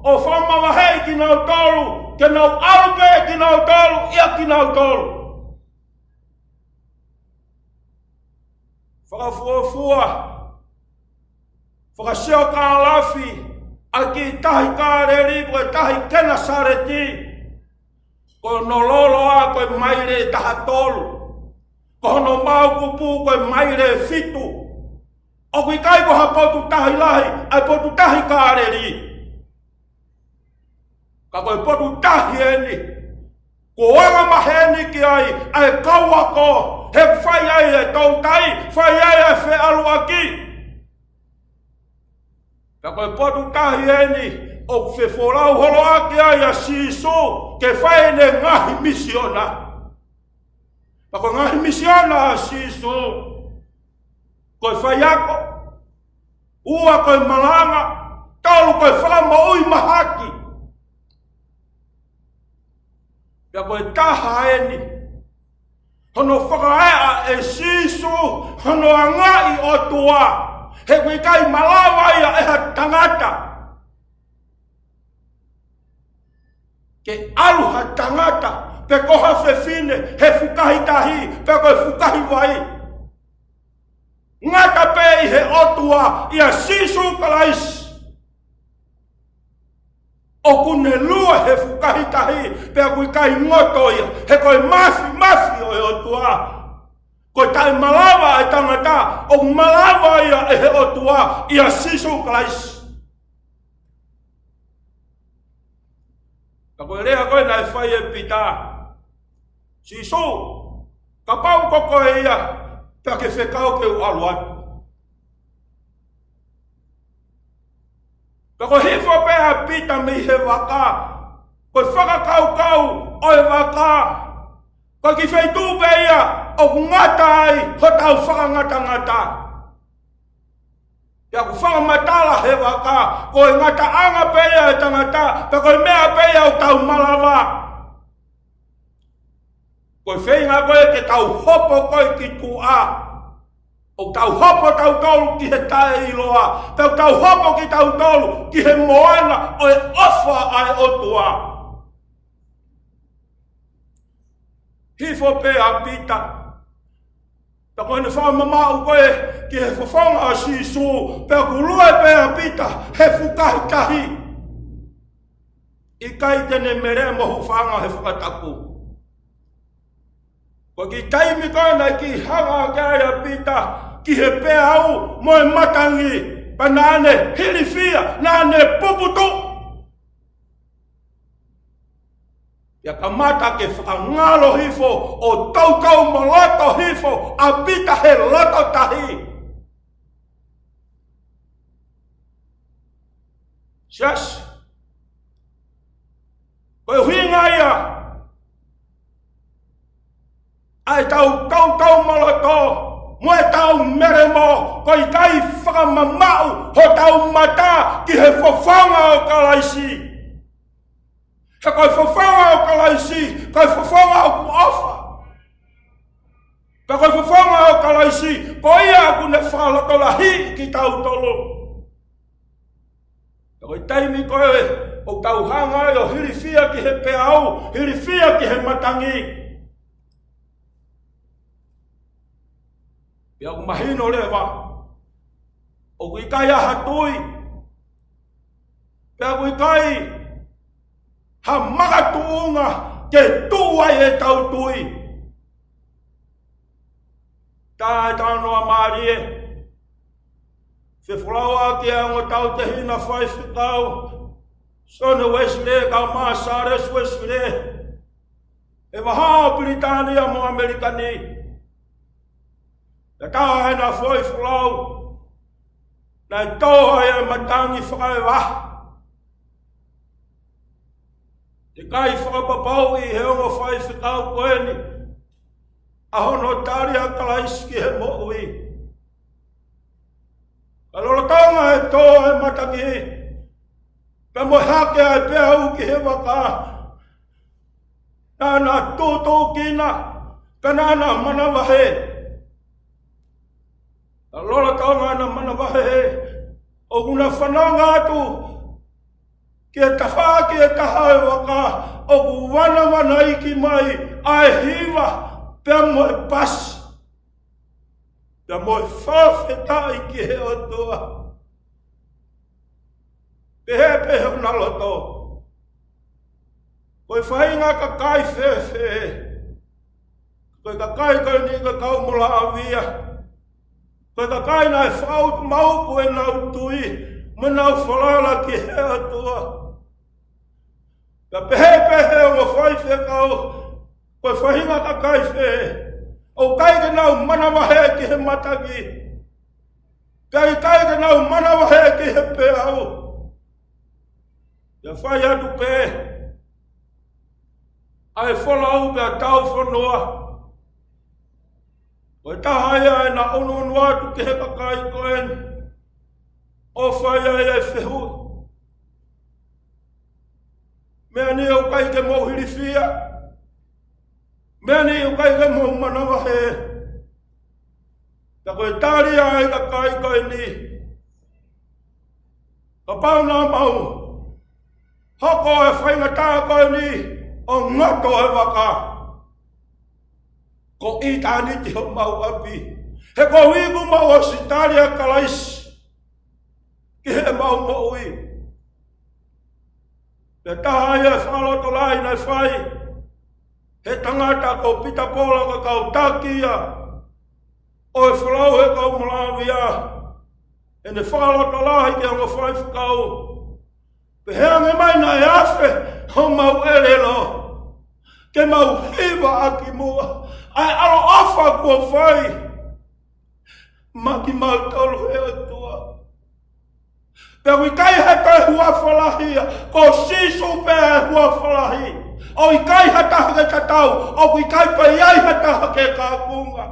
ʻo fakamavaheʻi kinautolu, ke nau ʻalu pē kinautolu ʻia kinautolu. Fakafuofua, fakasiokālafi ʻa e kiʻi tahi Kāleli, ko e tahi Kenesaleti, ko hono loloa ko e maile ʻe taha tolu, ko hono maokupu ko e maile ʻe fitu. ʻOku ʻikai ko ha potu tahi lahi ʻa e potu tahi Kāleli, ka ko e potu tahi eni kuo anga maheni ki ai ʻa e kau ako, he fai ai e toutai, fai ai e feʻaluʻaki. Pea ko e potu tahi eni ʻoku fefolau holo ʻaki ai ʻa Sīsū ke fai ʻene ngaahi misiona. Pea ko e ngaahi misiona ʻa Sīsū, ko e faiako, ua ko e malanga, tolu ko e fakamoʻui mahaki. Pea ko e taha eni, hono fakaeʻa ʻe Sīsū hono anga ʻi ʻOtua, he ʻoku ʻikai malava ia ʻe ha tangata ke ʻalu ha tangata, pe ko ha fefine, he fukahi tahi, pe ko e fukahi vai. Ngata pē ʻi he ʻOtua, ʻia Sīsū Kalaisi. ʻOku ne lue he fukahi tahi, pea ʻoku ʻikai ngoto ia, he ko e mafimafi ʻo e ʻOtua. Ko e taʻemalava ʻa e tangata, ʻoku malava ia ʻe he ʻOtua, ʻia Sīsū Kalaisi. Ka ko e lea ko ē naʻe fai ʻe Pita: Sīsū, kapau ko koe ia, pea ke fekau ke u ʻalu atu. Pea ko e hifo pē ʻa Pita mei he vaka, ko e fakakaukau ʻo e vaka, ko e kiʻi feituʻu pē ia ʻoku ngata ai hotau fakangatangata. Pea ʻoku fakamatala he vaka, ko e ngataʻanga pē ia ʻo e tangata, pea ko e meʻa pē ia ʻoku tau malava. Ko e feinga ko ē ke tau hopo ko ē ki tuʻa, ʻo tau hopo tautolu ki he taʻeʻiloa, pea tau hopo kitautolu ki he moana ʻo e ʻofa ʻa e ʻOtua. Hifo pē ʻa Pita. Pea ko ʻene fakamamaʻu ko ē ki he fofonga ʻo Sīsū, pea ʻoku lue pē ʻa Pita he fukahi tahi. ʻIkai te ne melemo, hūfanga he fakatapu. Ko e kiʻi taimi ko ē naʻe kiʻi hanga ʻaki ai ʻa Pita ki he peau mo e matangi, pea naʻa ne hilifia, naʻa ne puputuʻu. Pea kamata ke fakangalo hifo ʻo toutou moloto hifo ʻa Pita he loto tahi. Siasi, ko e ʻuhinga ia ʻa ʻetau toutou moloto mo ʻetau melemo, ko e ʻikai fakamamaʻu hotau mata ki he fofonga ʻo Kalaisi. He ko e fofonga ʻo Kalaisi, ko e fofonga ʻoku ʻofa. Pea ko e fofonga ʻo Kalaisi, ko ia ʻoku ne fakalotolahiʻi kitautolu. Pea ko e taimi ko ē ʻoku tau hanga ai ʻo hilifia ki he peau, hilifia ki he matangi, pea ʻoku mahino leva ʻoku ʻikai ha tui, pea ʻoku ʻikai ha makatuʻunga ke tuʻu ai ʻetau tui. Tā e talanoa mālie, fefolau ʻaki ʻa e ongo tautehina faifekau, Sione Uēsilē kae ʻumaʻā Sālesi Uēsilē, he vahaʻa ʻo Pilitānia mo ʻAmelika ni. Pea tā ʻena foʻi folau, naʻe tō ai e matangi fakaevaha. Teʻeki ai fakapapauʻi ʻe he ongo faifekau ko eni ʻa hono tali ʻa Kalaisi ki he moʻui. Ka lolotonga e tō e matangi, pea mo e hake ʻa e peau ki he vaka, naʻa na tūtūkina, pea naʻa na manavahē. Ka lolotonga ʻena manavahē, ʻoku na fanongo atu ki he tafaʻaki ʻe taha ʻo e vaka ʻoku vanavanaiki mai ʻa e hiva pea mo e pasi, pea mo e fakafetaʻi ki he ʻOtua. Pehē pē hona loto: Ko e faʻahinga kakai fēfē? Ko e kakai ko eni ko e kau molaʻavia. Ko e kakai naʻe fakautuutu ʻenau tui mo ʻenau falala ki he ʻOtua. Pea pehē pē he ongo faifekau: Ko e faʻahinga kakai fē ʻoku ʻikai ke nau manavahē ki he matangi? Pea ʻikai ke nau manavahē ki he peau. Pea fai atu pē ʻa e folau pea tau fonua. Ko e taha ia ʻena ʻunuʻunu atu ki he kakai ko eni ʻo fai ai ʻa e fehuʻi: Meʻa ni ʻoku ʻikai ke mou hilifia? Meʻa ni ʻoku ʻikai ke mou manavahē? Pea ko e tali ʻa e kakai ko eni: Kapau naʻa mau hoko e faingataʻa ko eni ʻo ngoto e vaka, ko ʻitāniti homau ʻapi. He ko e iku mau ʻosi tali ʻa Kalaisi ki heʻemau moʻui. Pea taha ia e fakalotolahi naʻe fai he tangata ko Pita Pola, ko e kau taki ia ʻo e folau he kau Malavia. ʻEne fakalotolahi ki he ongo faifekau, pehē ange mai: Naʻe afe homau ʻelelo ke mau hiva ʻaki muʻa ʻa e ʻaloʻofa kuo fai maʻa kimautolu ʻe he ʻOtua. Pea ʻoku ʻikai ha toe huafa lahi ia, ko Sīsū pē ʻa e huafa lahi. ʻOku ʻikai ha taha ke tatau, ʻoku ʻikai pē ʻi ai ha taha ke kaunga.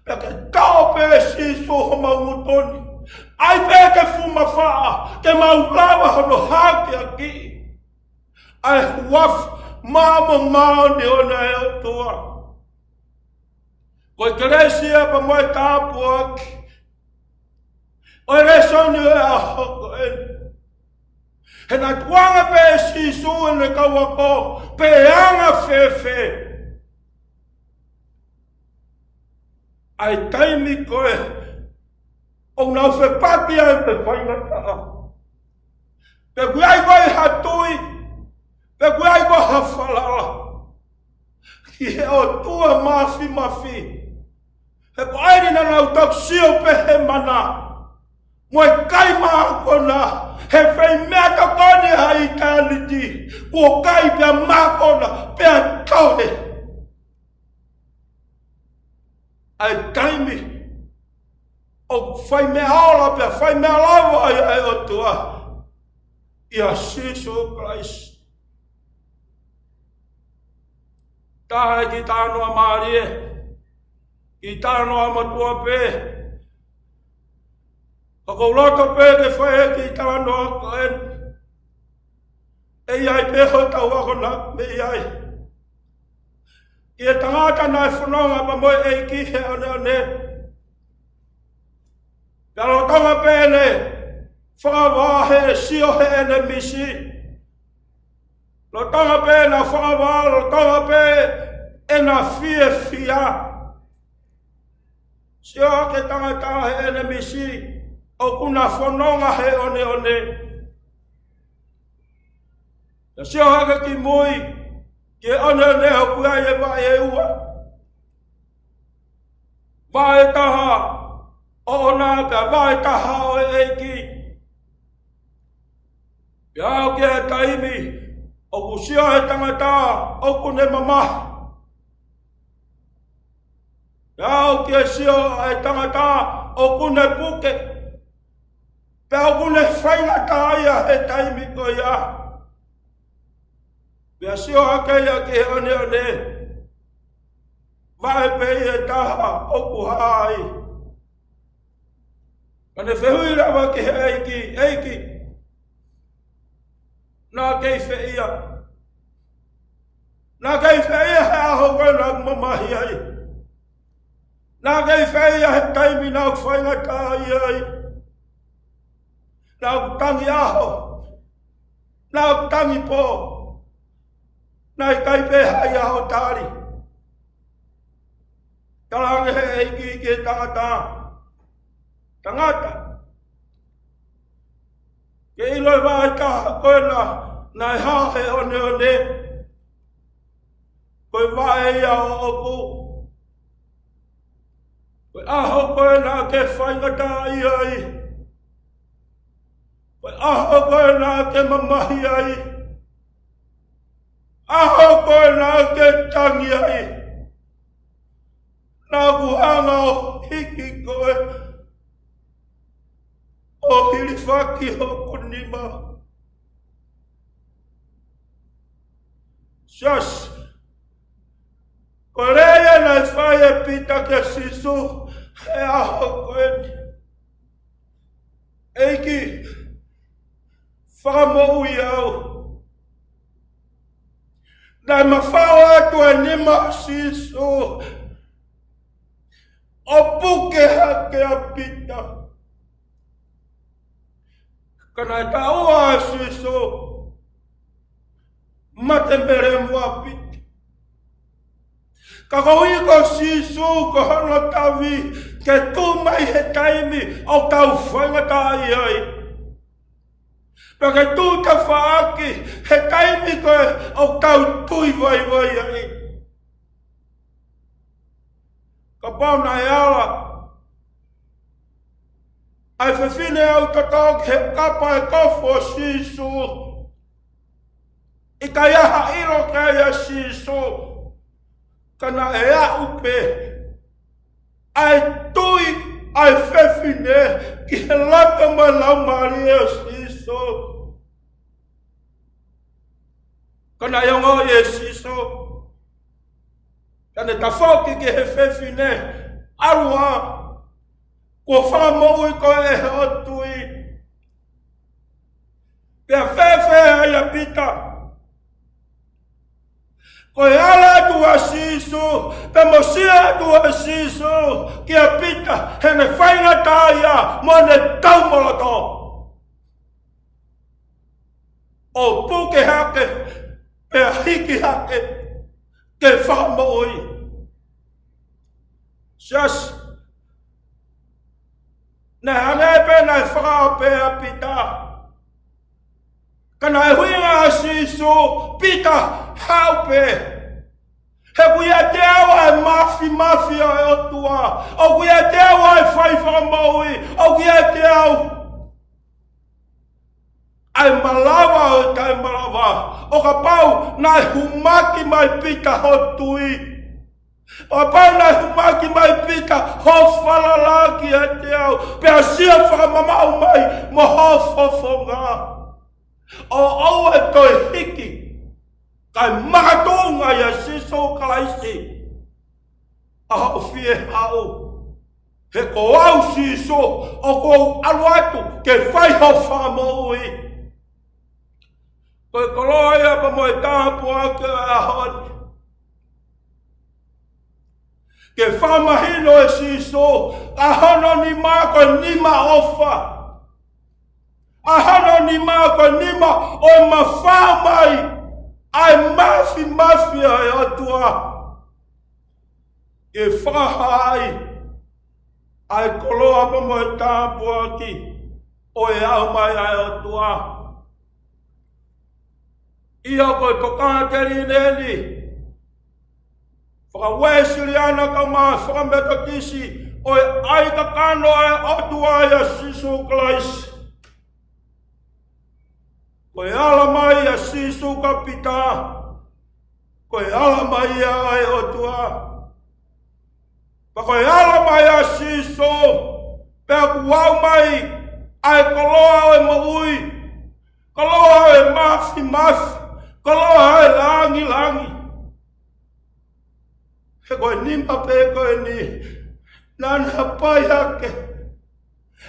Pea ke toʻo pē ʻe Sīsū homau ngutu ni, ʻai pē ke fumafaʻa ke mau lava hono hakeakiʻi ʻa e huafa maʻa mo māʻoniʻoni ʻa e ʻOtua. Ko e kelesi ia pea mo e tāpuaki ʻo e lēsoni ʻo e ʻaho ko eni. He naʻe tukuange pē ʻe Sīsū ʻene kau ako pe ʻe anga fēfē ʻa e taimi ko ē ʻoku nau fepaki ai pea faingataʻa. Pe ʻoku ʻi ai koā ha tui, pe ʻoku ʻi ai koā ha falala ki he ʻOtua Māfimafi. He ko eni naʻa nau toki sio pē he mana mo e kai mākona, he fai meʻatokoni ʻa ʻitāniti, kuo kai pea mākona pea toe ʻa e taimi ʻoku fai meʻa ola pea fai meʻa lava ai ʻa e ʻOtua ʻia Sīsū Kalaisi. Taha e kiʻi talanoa mālie, kiʻi talanoa mātuʻa pē. Ka ʻoku ou loto pē ke fai e kiʻi talanoa ko eni. ʻE ʻi ai pē hotau akonaki mei ai. Ki he tangata naʻe fononga pea mo e ʻEiki he ʻaneʻane. Pea lolotonga pē ʻene fakavā he sio heʻene misi, lolotonga pē ʻena fakavā, lolotonga pē ʻena fiefia, sio hake e tangata heʻene misi ʻoku na fononga he ʻaneʻane. Pea sio hake ki mui ki he ʻaneʻane, ʻoku ʻi ai e vaʻe ʻe ua. Vaʻe ʻe taha ʻoʻona, pea vaʻe ʻe taha ʻo e ʻEiki. Pea aʻu ki he taimi ʻoku sio ai e tangata ʻoku ne mamahi. Pea aʻu ki he sio ʻa e tangata ʻoku ne puke, pea ʻoku ne faingataʻaʻia he taimi ko ia. Pea sio hake ia ki he ʻaneʻane, vaʻe pē ia ʻe taha ʻoku hā ai. Ka ne fehuʻi leva ki he ʻEiki: ʻEiki, naʻa ke ʻi fē ia? Naʻa ke ʻi fē ia he ʻaho ko ē naʻa ku mamahi ai? Naʻa ke ʻi fē ia he taimi naʻa ku faingataʻaʻia ai? Naʻa ku tangi ʻaho, naʻa ku tangi pō, naʻe ʻikai pē ha ʻi ai haʻo tali. Talaange ʻe he ʻEiki ki he tangata: Tangata, ke ʻilo e vaʻe ʻe taha ko ē naʻe hā he ʻaneʻane, ko e vaʻe ia ʻoʻoku. Ko e ʻaho ko ē naʻa ke faingataʻaʻia ai, ko e ʻaho ko ē naʻa ke mamahi ai, ʻaho ko ē naʻa ke tangi ai, naʻa ku hanga ʻo hiki koe ʻo hilifaki hoku nima. Siasi, ko e lea ia naʻe fai ʻe Pita kia Sīsū he ʻaho ko eni: ʻEiki, fakamoʻui au. Naʻe mafao atu e nima ʻo Sīsū ʻo puke hake ʻa Pita. Ka naʻe taʻua ʻe Sīsū, mate melemo ʻa Pita. Ka koeʻuhi ko Sīsū ko hono tavi ke tuʻu mai he taimi ʻoku tau faingataʻaʻia ai, pea ke tuʻu tafaʻaki he taimi ko ē ʻoku tau tui vaivai ai. Kapau naʻe ala ʻa e fefine ʻo tautau ki he kapa ʻo e kofu ʻo Sīsū, ʻikai ha ʻilo ki ai ʻa Sīsū, ka naʻe aʻu pē ʻa e tui ʻa e fefine ki he loto mo e laumālie ʻo Sīsū. Ka naʻe ongoʻi ʻe Sīsū, ka ne tafoki ki he fefine, ʻAlu ā, kuo fakamoʻui koe ʻe hoʻo tui. Pea fēfē ai ʻa Pita? Ko e ala atu ʻa Sīsū, pea mo e sio atu ʻa Sīsū kia Pita heʻene faingataʻaʻia mo ʻene taumoloto, ʻo puke hake, pea hiki hake ke fakamoʻui. Siasi, naʻe hangē pē naʻe fakaʻapaʻapa ʻa Pita. Ka naʻe ʻuhinga ʻa Sīsū, Pita, haʻu pē. He ʻoku ʻiate au ʻa e māfimafi ʻo e ʻOtua. ʻOku ʻiate au ʻa e fai fakamoʻui. ʻOku ʻiate au ʻa e malava ʻo e taʻemalava. ʻO kapau naʻe humaki mai Pita ho tui, ʻo kapau naʻe humaki mai Pita ho falala kiate au, pea sio fakamamaʻu mai mo ho fofonga, ʻo ʻoua ʻe toe hiki, kae makatuʻunga ʻia Sīsū Kalaisi ʻa hoʻo fie haʻu. He ko au Sīsū ʻoku ou ʻalu atu ke fai ho fakamoʻui. Ko e koloa ia pea mo e tāpuaki ʻo e ʻaho ni. Ke fakamahino ʻe Sīsū ʻa hono nima ko e nima ʻofa, ʻa hono nima ko e nima ʻo e mafao mai ʻa e māfimafi ʻa e ʻOtua. Ke fakahā ai ʻa e koloa pea mo e tāpuaki ʻo e ʻomai ʻa e ʻOtua. ʻIo, ko e tokāteline eni faka-Uēsiliana kae ʻumaʻā faka-Metotisi ʻo e ʻai kakano ʻa e ʻOtua ʻia Sīsū Kalaisi. Ko e ala mai ʻa Sīsū kia Pita, ko e ala mai ia ʻa e ʻOtua. Pea ko e ala mai ʻa Sīsū, pea ʻoku ʻomai ʻa e koloa ʻo e moʻui, koloa ʻo e māfimafi, koloa ʻo e langilangi. He ko e nima pē ko eni naʻa na pai hake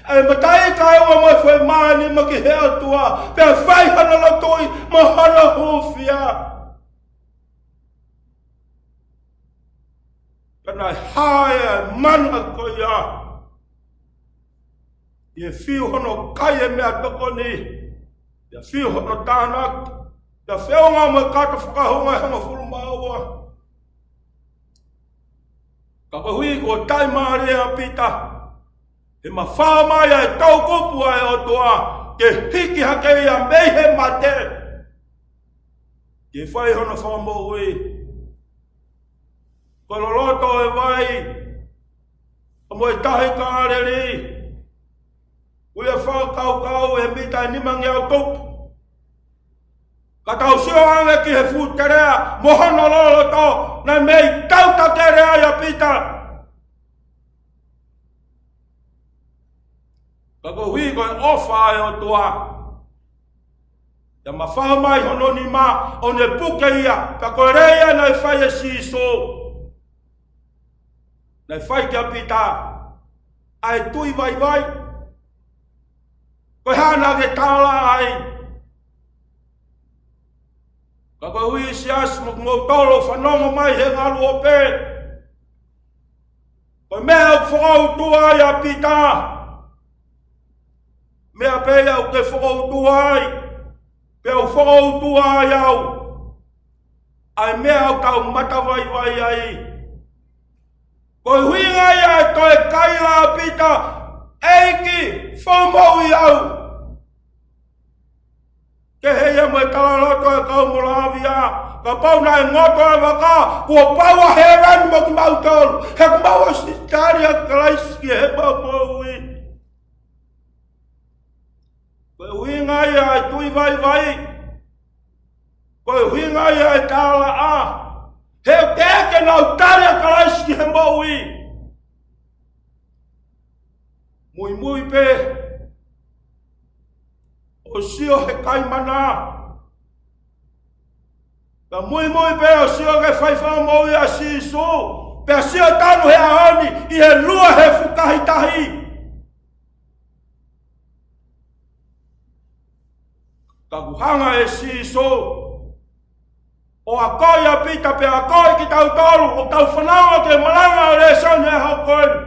ʻa e mataʻi kaeua mo e foʻi mānima ki he ʻOtua, pea fai hono lotua mo hono hūfia. Ka naʻe hā ʻa e mana ko ia, ʻi he fiu hono kai e meʻatokoni, ʻi he fiu hono tānaki, ʻi he feʻunga mo e kato fakahū ʻe hongofulu mā ua. Ka koeʻuhi kuo taʻimālie ʻa Pita, he mafao mai ʻa e toʻukupu ʻa e ʻOtua ke hiki hake ia mei he mate, ke fai hono fakamoʻui. Ko e loloto ʻo e vai, ʻa mo e Tahi Kāleli, ʻoku ʻi ai e fakakaukau ʻe mita ʻe nimangeau tupu. Ka tau sio ange ki he fuʻu teleʻa mo hono loloto, naʻe mei tautakele ai ʻa Pita. Ka koeʻuhi ko e ʻofa ʻa e ʻOtua, ʻa ia naʻe fakahaofi mai hono nima ʻo ne puke ia, ka ko e lea ia naʻe fai ʻe Sīsū. Naʻe fai kia Pita ʻa e tui vaivai. Ko e hā naʻa ke tālaʻa ai? Ka koeʻuhi Siasi mo kimoutolu ʻoku fanongo mai he ngaluope, ko e meʻa ʻoku fokoutua ai ʻa Pita, meʻa pē ia ʻoku ke fokoutua ai, pea ʻoku fokoutua ai au, ʻa e meʻa ʻoku tau matavaivai ai. Ko e ʻuhinga ia ʻa e toe kaila ʻa Pita, ʻEiki, fakamoʻui au. Kehe ia mo e talaloto ʻa e kau Molavia, kapau naʻe ngoto ʻa e vaka, kuo pau ʻa hēvani mo kimautolu, he kuo mau ʻosi tali ʻa Kalaisi ki heʻemau moʻui. Ko e ʻuhinga ia ʻa e tui vaivai. Ko e ʻuhinga ia ʻa e tālaʻa. He ʻoku teʻeki ke nau tali ʻa Kalaisi ki he moʻui. Muimui pē ʻo sio he kaimana. Ka muimui pē ʻo sio ki he faifakamoʻui ʻa Sīsū. Pea sio tanu he ʻaho ni ʻi he lua he fukahi tahi. Ka kuo hanga ʻe Sīsū ʻo akoʻi ʻa Pita pea akoʻi kitautolu ʻoku tau fanongo ki he malanga ʻo e lēsoni he ʻaho ko eni.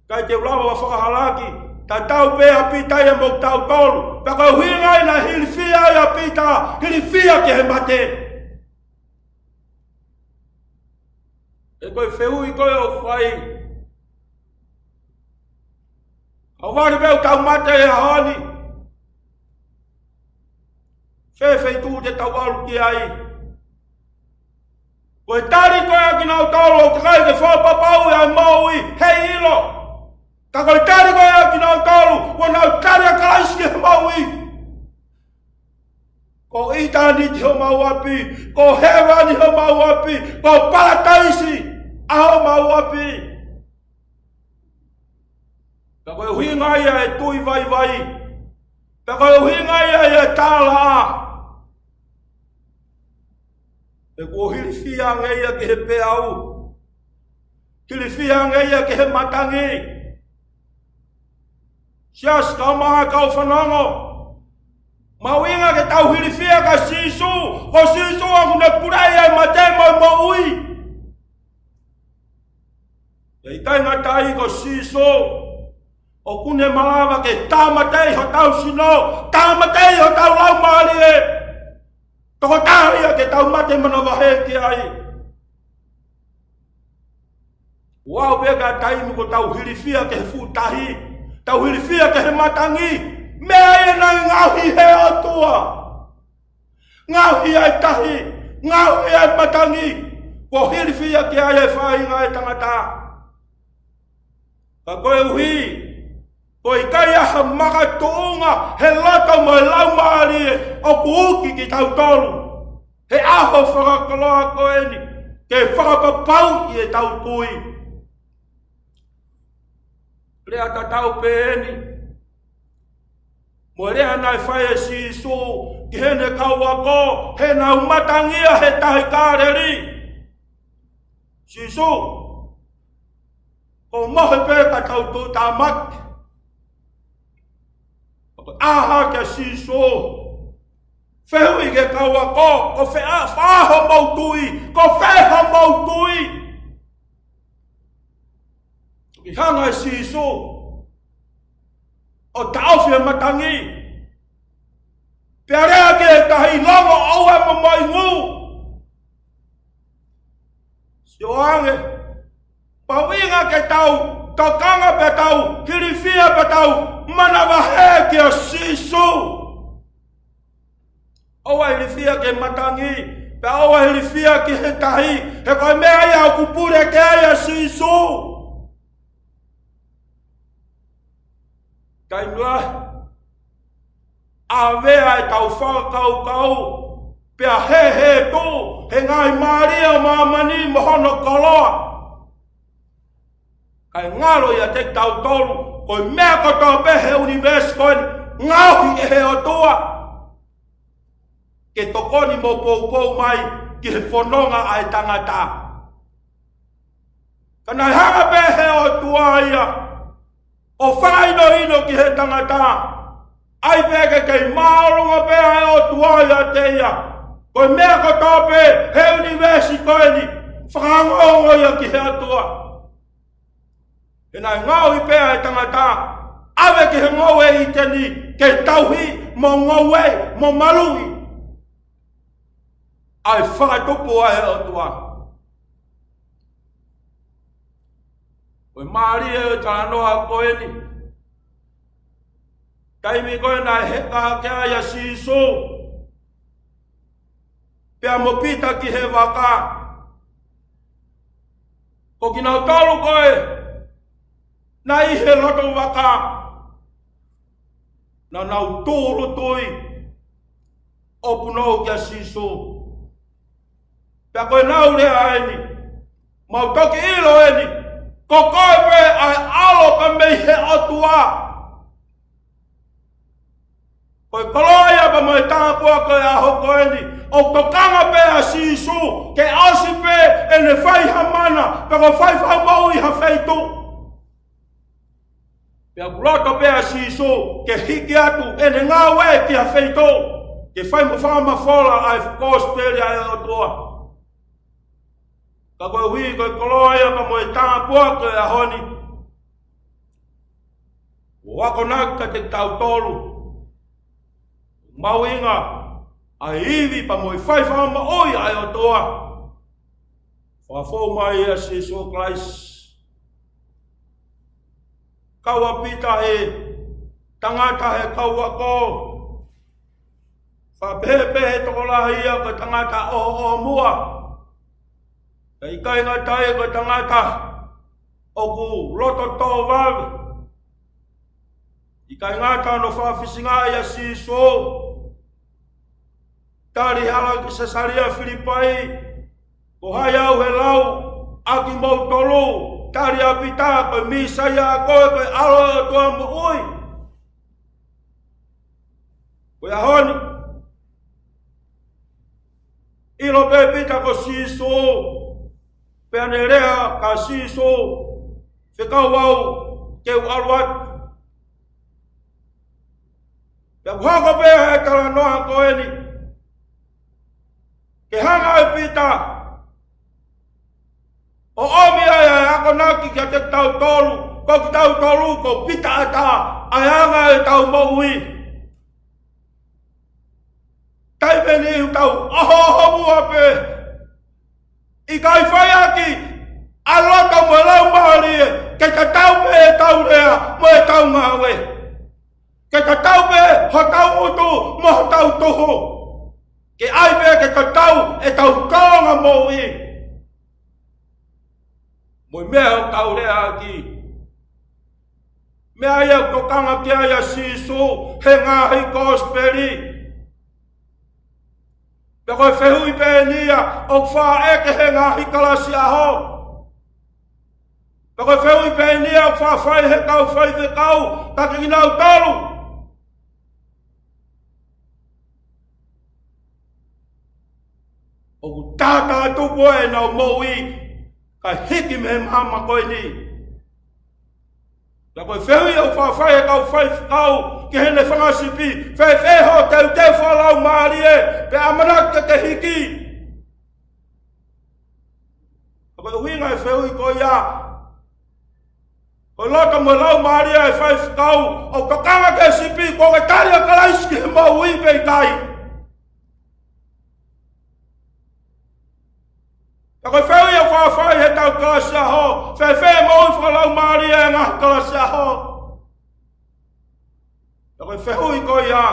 ʻIkai te u lava ʻo fakahalaki, tatau pē ʻa Pita ia mo kitautolu. Pea ko e ʻuhinga ia naʻe hilifia ai ʻa Pita, hilifia ki he mate. He ko e fehuʻi ko ē ʻoku fai, ʻoua naʻa pehē ʻoku tau mate he ʻaho ni, fē feituʻu te tau ʻalu ki ai? Ko e tali ko ē ʻa kinautolu ʻoku ʻikai ke fakapapauʻi ʻa e moʻui, heiʻilo. Ka ko e tali ko ē ʻa kinautolu kuo nau tali ʻa Kalaisi ki he moʻui, ko ʻitāniti homau ʻapi, ko hēvani homau ʻapi, ko palataisi ʻa homau ʻapi. Pea ko e ʻuhinga ia ʻa e tui vaivai. Pea ko e ʻuhinga ia ʻa e tālaʻa. He kuo hilifia ange ia ki he peau. Hilifia ange ia ki he matangi. Siasi, kau mai, kau fanongo. Mahuʻinga ke tau hilifia kia Sīsū. Ko Sīsū ʻoku ne puleʻi ʻa e mate mo e moʻui. Pea ʻikai ngata ai, ko Sīsū ʻoku ne malava ke tāmateʻi hotau sino, tāmateʻi hotau laumālie. Tokotaha ia ke tau mate manavahē ki ai. Kuo aʻu pē ki he taimi ʻoku tau hilifia ki he fuʻu tahi, tau hilifia ki he matangi. Meʻa ia naʻe ngaohi ʻe he ʻOtua, ngaohi ʻa e tahi, ngaohi ʻa e matangi, kuo hilifia ki ai ʻa e faʻahinga ʻo e tangata. Ka koeʻuhi ʻoku ʻikai ha makatuʻunga he loto mo e laumālie, ʻoku uki kitautolu he ʻaho fakakoloa ko eni ke fakapapauʻi ʻetau tui. Lea tatau pē eni mo e lea naʻe fai ʻe Sīsū ki heʻene kau ako heʻenau matangi ʻi he tahi Kāleli. Sīsū, kuo mohe pē ka tau tuʻutāmaki. Pea ko e ʻaho ko ia Sīsū fehuʻi ki he kau ako, ko fē ʻa, fē homou tui, ko fē homou tui? Toki hanga ʻe Sīsū ʻo taʻofi e matangi. Pea lea ki he tahi, longo, ʻoua mo maʻu ingu. Sio ange, mahuʻinga ke tau tokanga pea tau hilifia pea tau manavahē kia Sīsū. ʻOua ʻe hilifia ki he matangi, pea ʻoua ʻe hilifia ki he tahi, he ko e meʻa ia ʻoku pule ki ai ʻa Sīsū. Taimi lahi ʻave ʻetau fakakaukau, pea hē hē tuʻu he ngaahi mālie ʻo māmani mo hono koloa, kae ngalo ʻiate kitautolu Ko e meʻa kotoa pē he ʻunivēsi ko eni, ngaohi ʻe he ʻOtua ke tokoni mo poupou mai ki he fononga ʻa e tangata. Ka naʻe hanga pē he ʻOtua ia ʻo fakaʻinoʻino ki he tangata, ʻai pē ke kei māʻolunga pē ʻa e ʻOtua ʻiate ia. Ko e meʻa kotoa pē he ʻunivēsi ko eni, fakaongoongo ia ki he ʻOtua. He naʻe ngaohi pē ʻa e tangata, ʻave ki he ngoue ʻĪteni, ke tauhi mo ngoue mo maluʻi ʻa e fakatupu ʻa e ʻOtua. Ko e mālie ʻo e talanoa ko eni, taimi ko ē naʻe heka hake ai ʻa Sīsū pea mo Pita ki he vaka, ko kinautolu ko ē naʻe ʻi he loto vaka, naʻa nau tūʻulutui ʻo punou kia Sīsū. Pea ko ʻenau lea eni, mau toki ʻilo eni, ko koe pē ʻa e ʻAlo pē mei he ʻOtua. Ko e koloa ia pea mo e tāpuaki ʻo e ʻaho ko eni, ʻoku tokanga pē ʻa Sīsū ke ʻosi pē ʻene fai ha mana, pe ko e fai fakamoʻui ha feituʻu. Pea ʻoku loto pē ʻa Sīsū ke hiki atu ʻene ngāue ki ha feituʻu, ke fai mo fakamafola ʻa e kosipeli ʻa e ʻOtua. Ka koeʻuhi ko e koloa ia pea mo e tāpuaki ʻo e ʻaho ni, ʻoku akonaki kiate kitautolu, mahuʻinga ʻa e ivi pea mo e fai fakamoʻui ʻa e ʻOtua. Fakafou mai ʻia Sīsū Kalaisi. Kau ʻa Pita he tangata he kau ako. Fakapehē pē he tokolahi ia ko e tangata ʻohoʻoho muʻa. Ka ʻikai ngata ai, ko e tangata ʻoku loto tōvave. ʻIkai ngata hono fakafisingaʻi ʻa Sīsū, tali hala ki Sesalia Filipai, ko hai au he lau ʻa kimoutolu? Tali ʻa Pita, ko e Mīsaia ʻa koe, ko e ʻAlo ʻo e ʻOtua moʻui. Ko e ʻaho ni, ʻilo pē ʻe Pita ko Sīsū, pea ne lea kia Sīsū, fekau au ke u ʻalu atu. Pea ʻoku hoko pē ʻa e talanoa ko eni ke hanga ʻe Pita ʻo ʻomi ai ʻa e akonaki kiate kitautolu, ko kitautolu ko Pita ʻatā, ʻa e anga ʻetau moʻui. Taimi ni ʻoku tau ʻohoʻoho muʻa pē. ʻIkai fai ʻaki ʻa e loto mo e laumālie ke tatau pē ʻetau lea mo ʻetau ngāue. Ke tatau pē hotau ngutu mo hotau tuhu. Ke ʻai pē ke tatau ʻetau tōʻonga moʻui mo e meʻa ʻoku tau lea ʻaki. Meʻa ia ʻoku tokanga ki ai ʻa Sīsū he ngaahi kosipeli. Pea ko e fehuʻi pē eni ia ʻoku faʻa ʻeke he ngaahi kalasi ʻaho. Pea ko e fehuʻi pē eni ia ʻoku faʻa fai he kau faifekau, ka ko kinautolu ʻoku tātātupu ʻenau moʻui kae hiki mei he māmani ko eni. Pea ko e fehuʻi ʻoku faʻa fai he kau faifekau ki heʻene fanga sipi, fēfē hoʻo teuteu fakalaumālie, pea ʻamanaki ke ke hiki? Pea ko e ʻuhinga e fehuʻi ko ia, ko e loto mo e laumālie ʻa e faifekau ʻoku tokanga ki he sipi, kuo ke tali ʻa Kalaisi ki he moʻui pe ʻikai. Pea ko e fehuʻi ʻoku faʻa fai he kau kalasi ʻaho, fēfē moʻui fakalaumālie ʻa e ngaahi kalasi ʻaho? Pea ko e fehuʻi ko ia,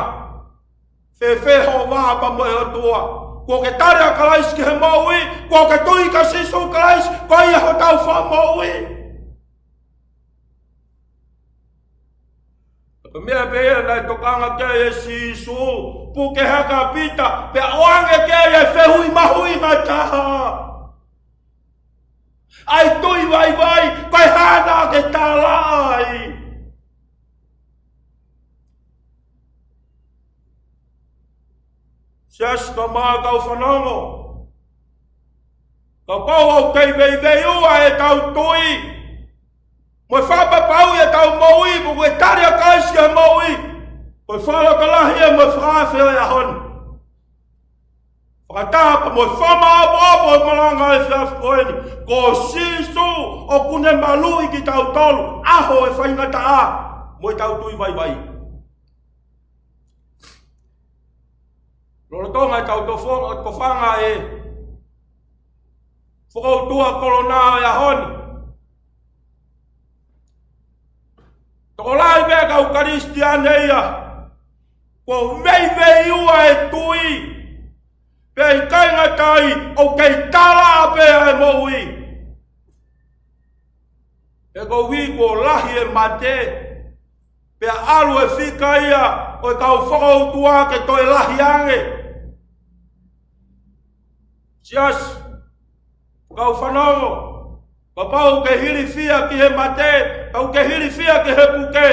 fēfē hoʻo vā pea mo e ʻOtua? Kuo ke tali ʻa Kalaisi ki he moʻui? Kuo ke tui kia Sīsū Kalaisi ko ia hotau fakamoʻui? Ko e meʻa pē ia naʻe tokanga ki ai ʻa Sīsū, puke hake ʻa Pita, pea ʻoange ki ai ʻa e fehuʻi mahuʻinga taha. ʻA e tui vaivai, ko e hā naʻa ke tālaʻa ai? Siasi kae ʻumaʻā kau fanongo. Kapau ʻoku kei veiveiua ʻetau tui mo e fakapapauʻi ʻetau moʻui, pe ʻoku ke tali ʻa Kalaisi ki he moʻui, ko e fakalotolahi ia mo e fakaafe ʻo e ʻaho ni. Fakataha pē mo e fakamaʻopoʻopo ʻo e malanga ʻo e efiafi ko eni, ko Sīsū ʻoku ne maluʻi kitautolu ʻaho ʻo e faingataʻa mo ʻetau tui vaivai. Lolotonga ʻetau tofo-, tofanga ʻi he fokoutua kolona ʻo e ʻaho ni, tokolahi pē kau Kalisitiane ia kuo veiveiua e tui, pea ʻikai ngata ai, ʻoku kei tala pē ʻa e moʻui. He koeʻuhi kuo lahi e mate, pea ʻalu e fika ia ʻo e kau fokoutua ke toe lahi ange. Siasi, kau fanongo, kapau ʻoku ke hilifia ki he mate, kapau ʻoku ke hilifia ki he puke,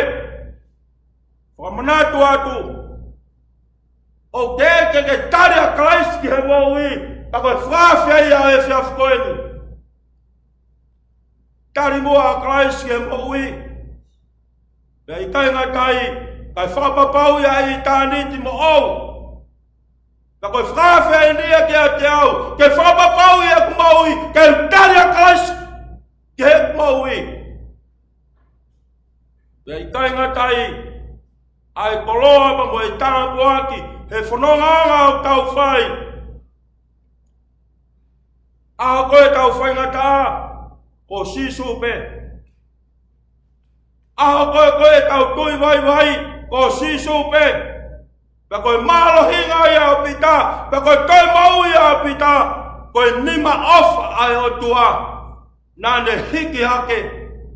fakamanatu atu, ʻoku teʻeki ke ke tali ʻa Kalaisi ki he moʻui, ka ko e fakaafe ia ʻo e efiafi ko eni. Tali muʻa ʻa Kalaisi ki he moʻui, pea ʻikai ngata ai, kae fakapapauʻi ʻa ʻitāniti moʻou. Ka ko e fakaafe eni ia kiate au, ke fakapapauʻi ʻeku moʻui, ke u tali ʻa Kalaisi ki heʻeku moʻui. Pea ʻikai ngata ai, ʻa e koloa pea mo e tāpuaki he fonongaʻanga ʻoku tau fai. ʻAho ko ē ʻetau faingataʻa, ko Sīsū pē. ʻAho ko ē ko ē ʻetau tui vaivai, ko Sīsū pē. Pea ko e mālohinga ia ʻaupito, pea ko e toe moʻui ia ʻaupito, ko e nima ʻofa ʻa e ʻOtua naʻa ne hiki hake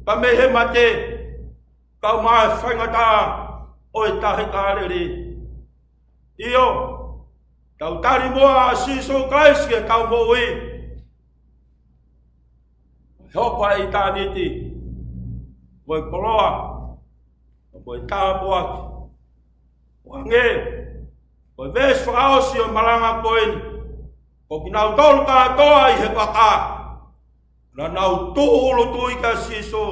pea mei he mate, kae ʻumaʻā e faingataʻa ʻo e Tahi Kāleli. ʻIo, tau tali muʻa ʻa Sīsū Kalaisi ki heʻetau moʻui, hoko ʻa ʻitāniti mo e koloa, mo e tāpuaki. ʻO hangē ko e veesi fakaʻosi ʻo e malanga ko eni, ko kinautolu kātoa ʻi he vaka, naʻa nau tūʻulutui kia Sīsū.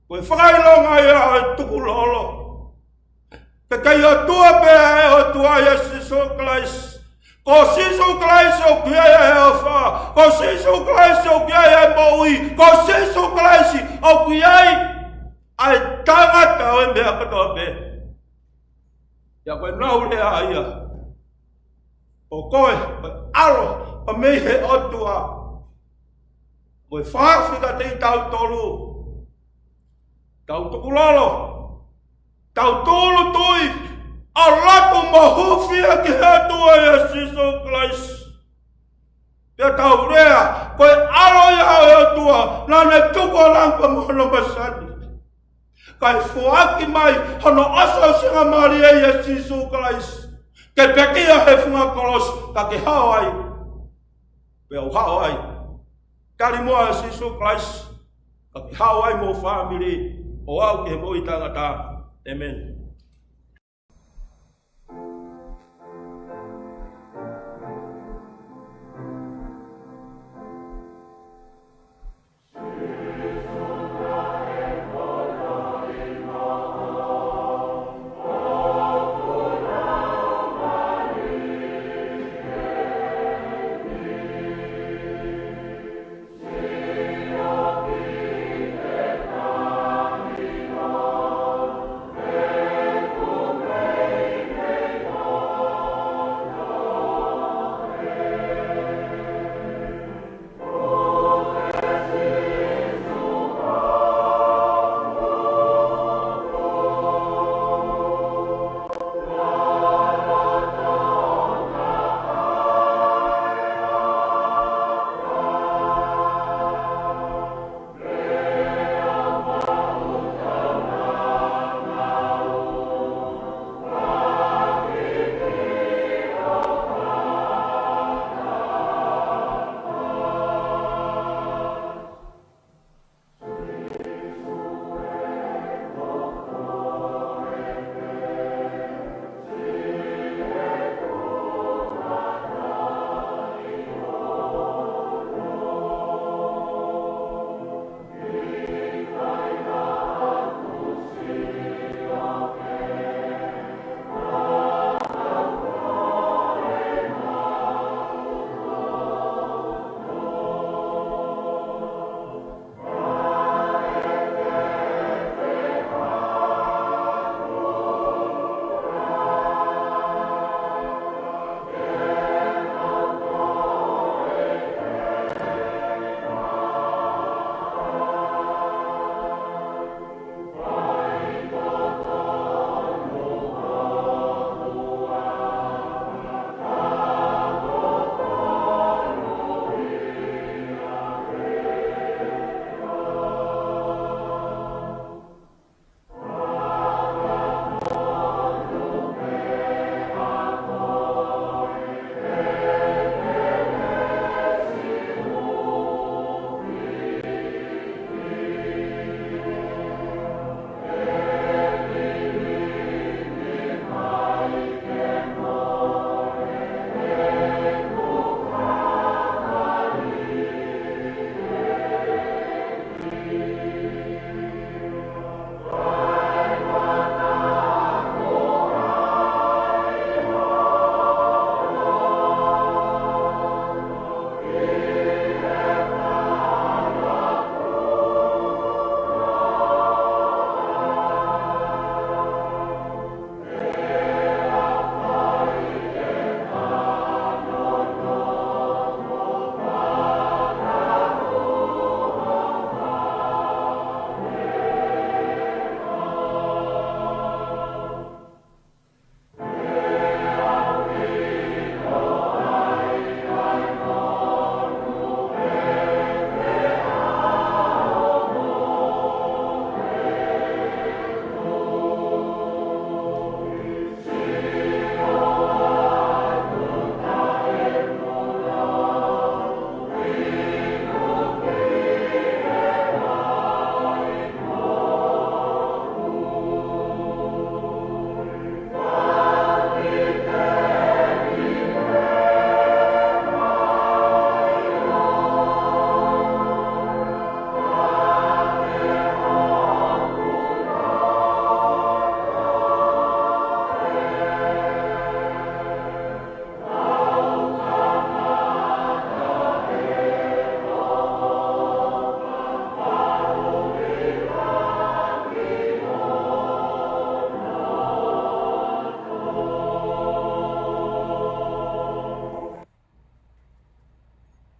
Ko e fakaʻilonga ia ʻo e tukulolo. Ke kei ʻOtua pē ʻa e ʻOtua ʻia Sīsū Kalaisi. Ko Sīsū Kalaisi ʻoku ʻi ai ʻa e ʻofa. Ko Sīsū Kalaisi ʻoku ʻi ai ʻa e moʻui. Ko Sīsū Kalaisi ʻoku ʻi ai ʻa e tangata ʻo e meʻa kotoa pē. ʻIa ko e nau lea ia. Ko koe, ko e ʻAlo, ʻa mei he ʻOtua. Ko e fakaafeʻi kiate kitautolu. Tau tukulolo. Tau tūʻulutui. ʻO lotu mo hūfia ki he ʻOtua ʻia Sīsū Kalaisi. Pea tau lea, ko e ʻAlo ia ʻo e ʻOtua, naʻa ne tuku ʻa e langi pea mo hono masani, kae foaki mai hono ʻosiʻosingamālie ʻia Sīsū Kalaisi, ke pekia he funga kolosi, ka ke hao ai. Pea u hao ai. Tali muʻa ʻa Sīsū Kalaisi, ka ke hao ai mo e fāmili, ʻo aʻu ki he moʻui taʻengata. ʻĒmeni.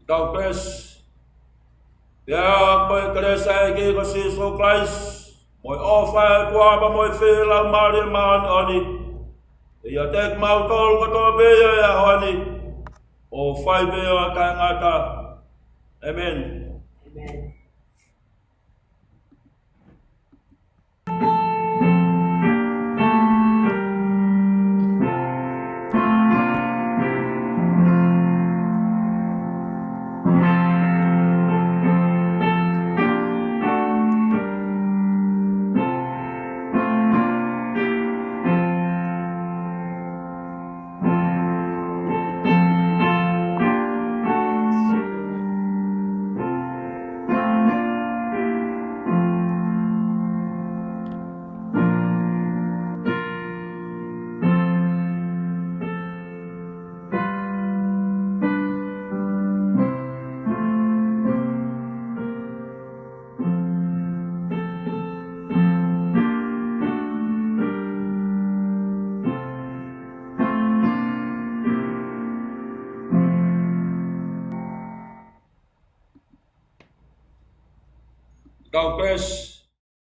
Tau kelesi. Pea ko e kelesi ʻa e ʻEiki ko Sīsū Kalaisi, mo e ʻofa ʻa e ʻOtua, pea mo e feohi ʻa e Laumālie Māʻoniʻoni, ʻiate kimautolu kotoa pē ʻi he ʻaho ni, ʻo fai pē ʻo taʻengata. ʻĒmeni. ʻĒmeni. Tau kelesi.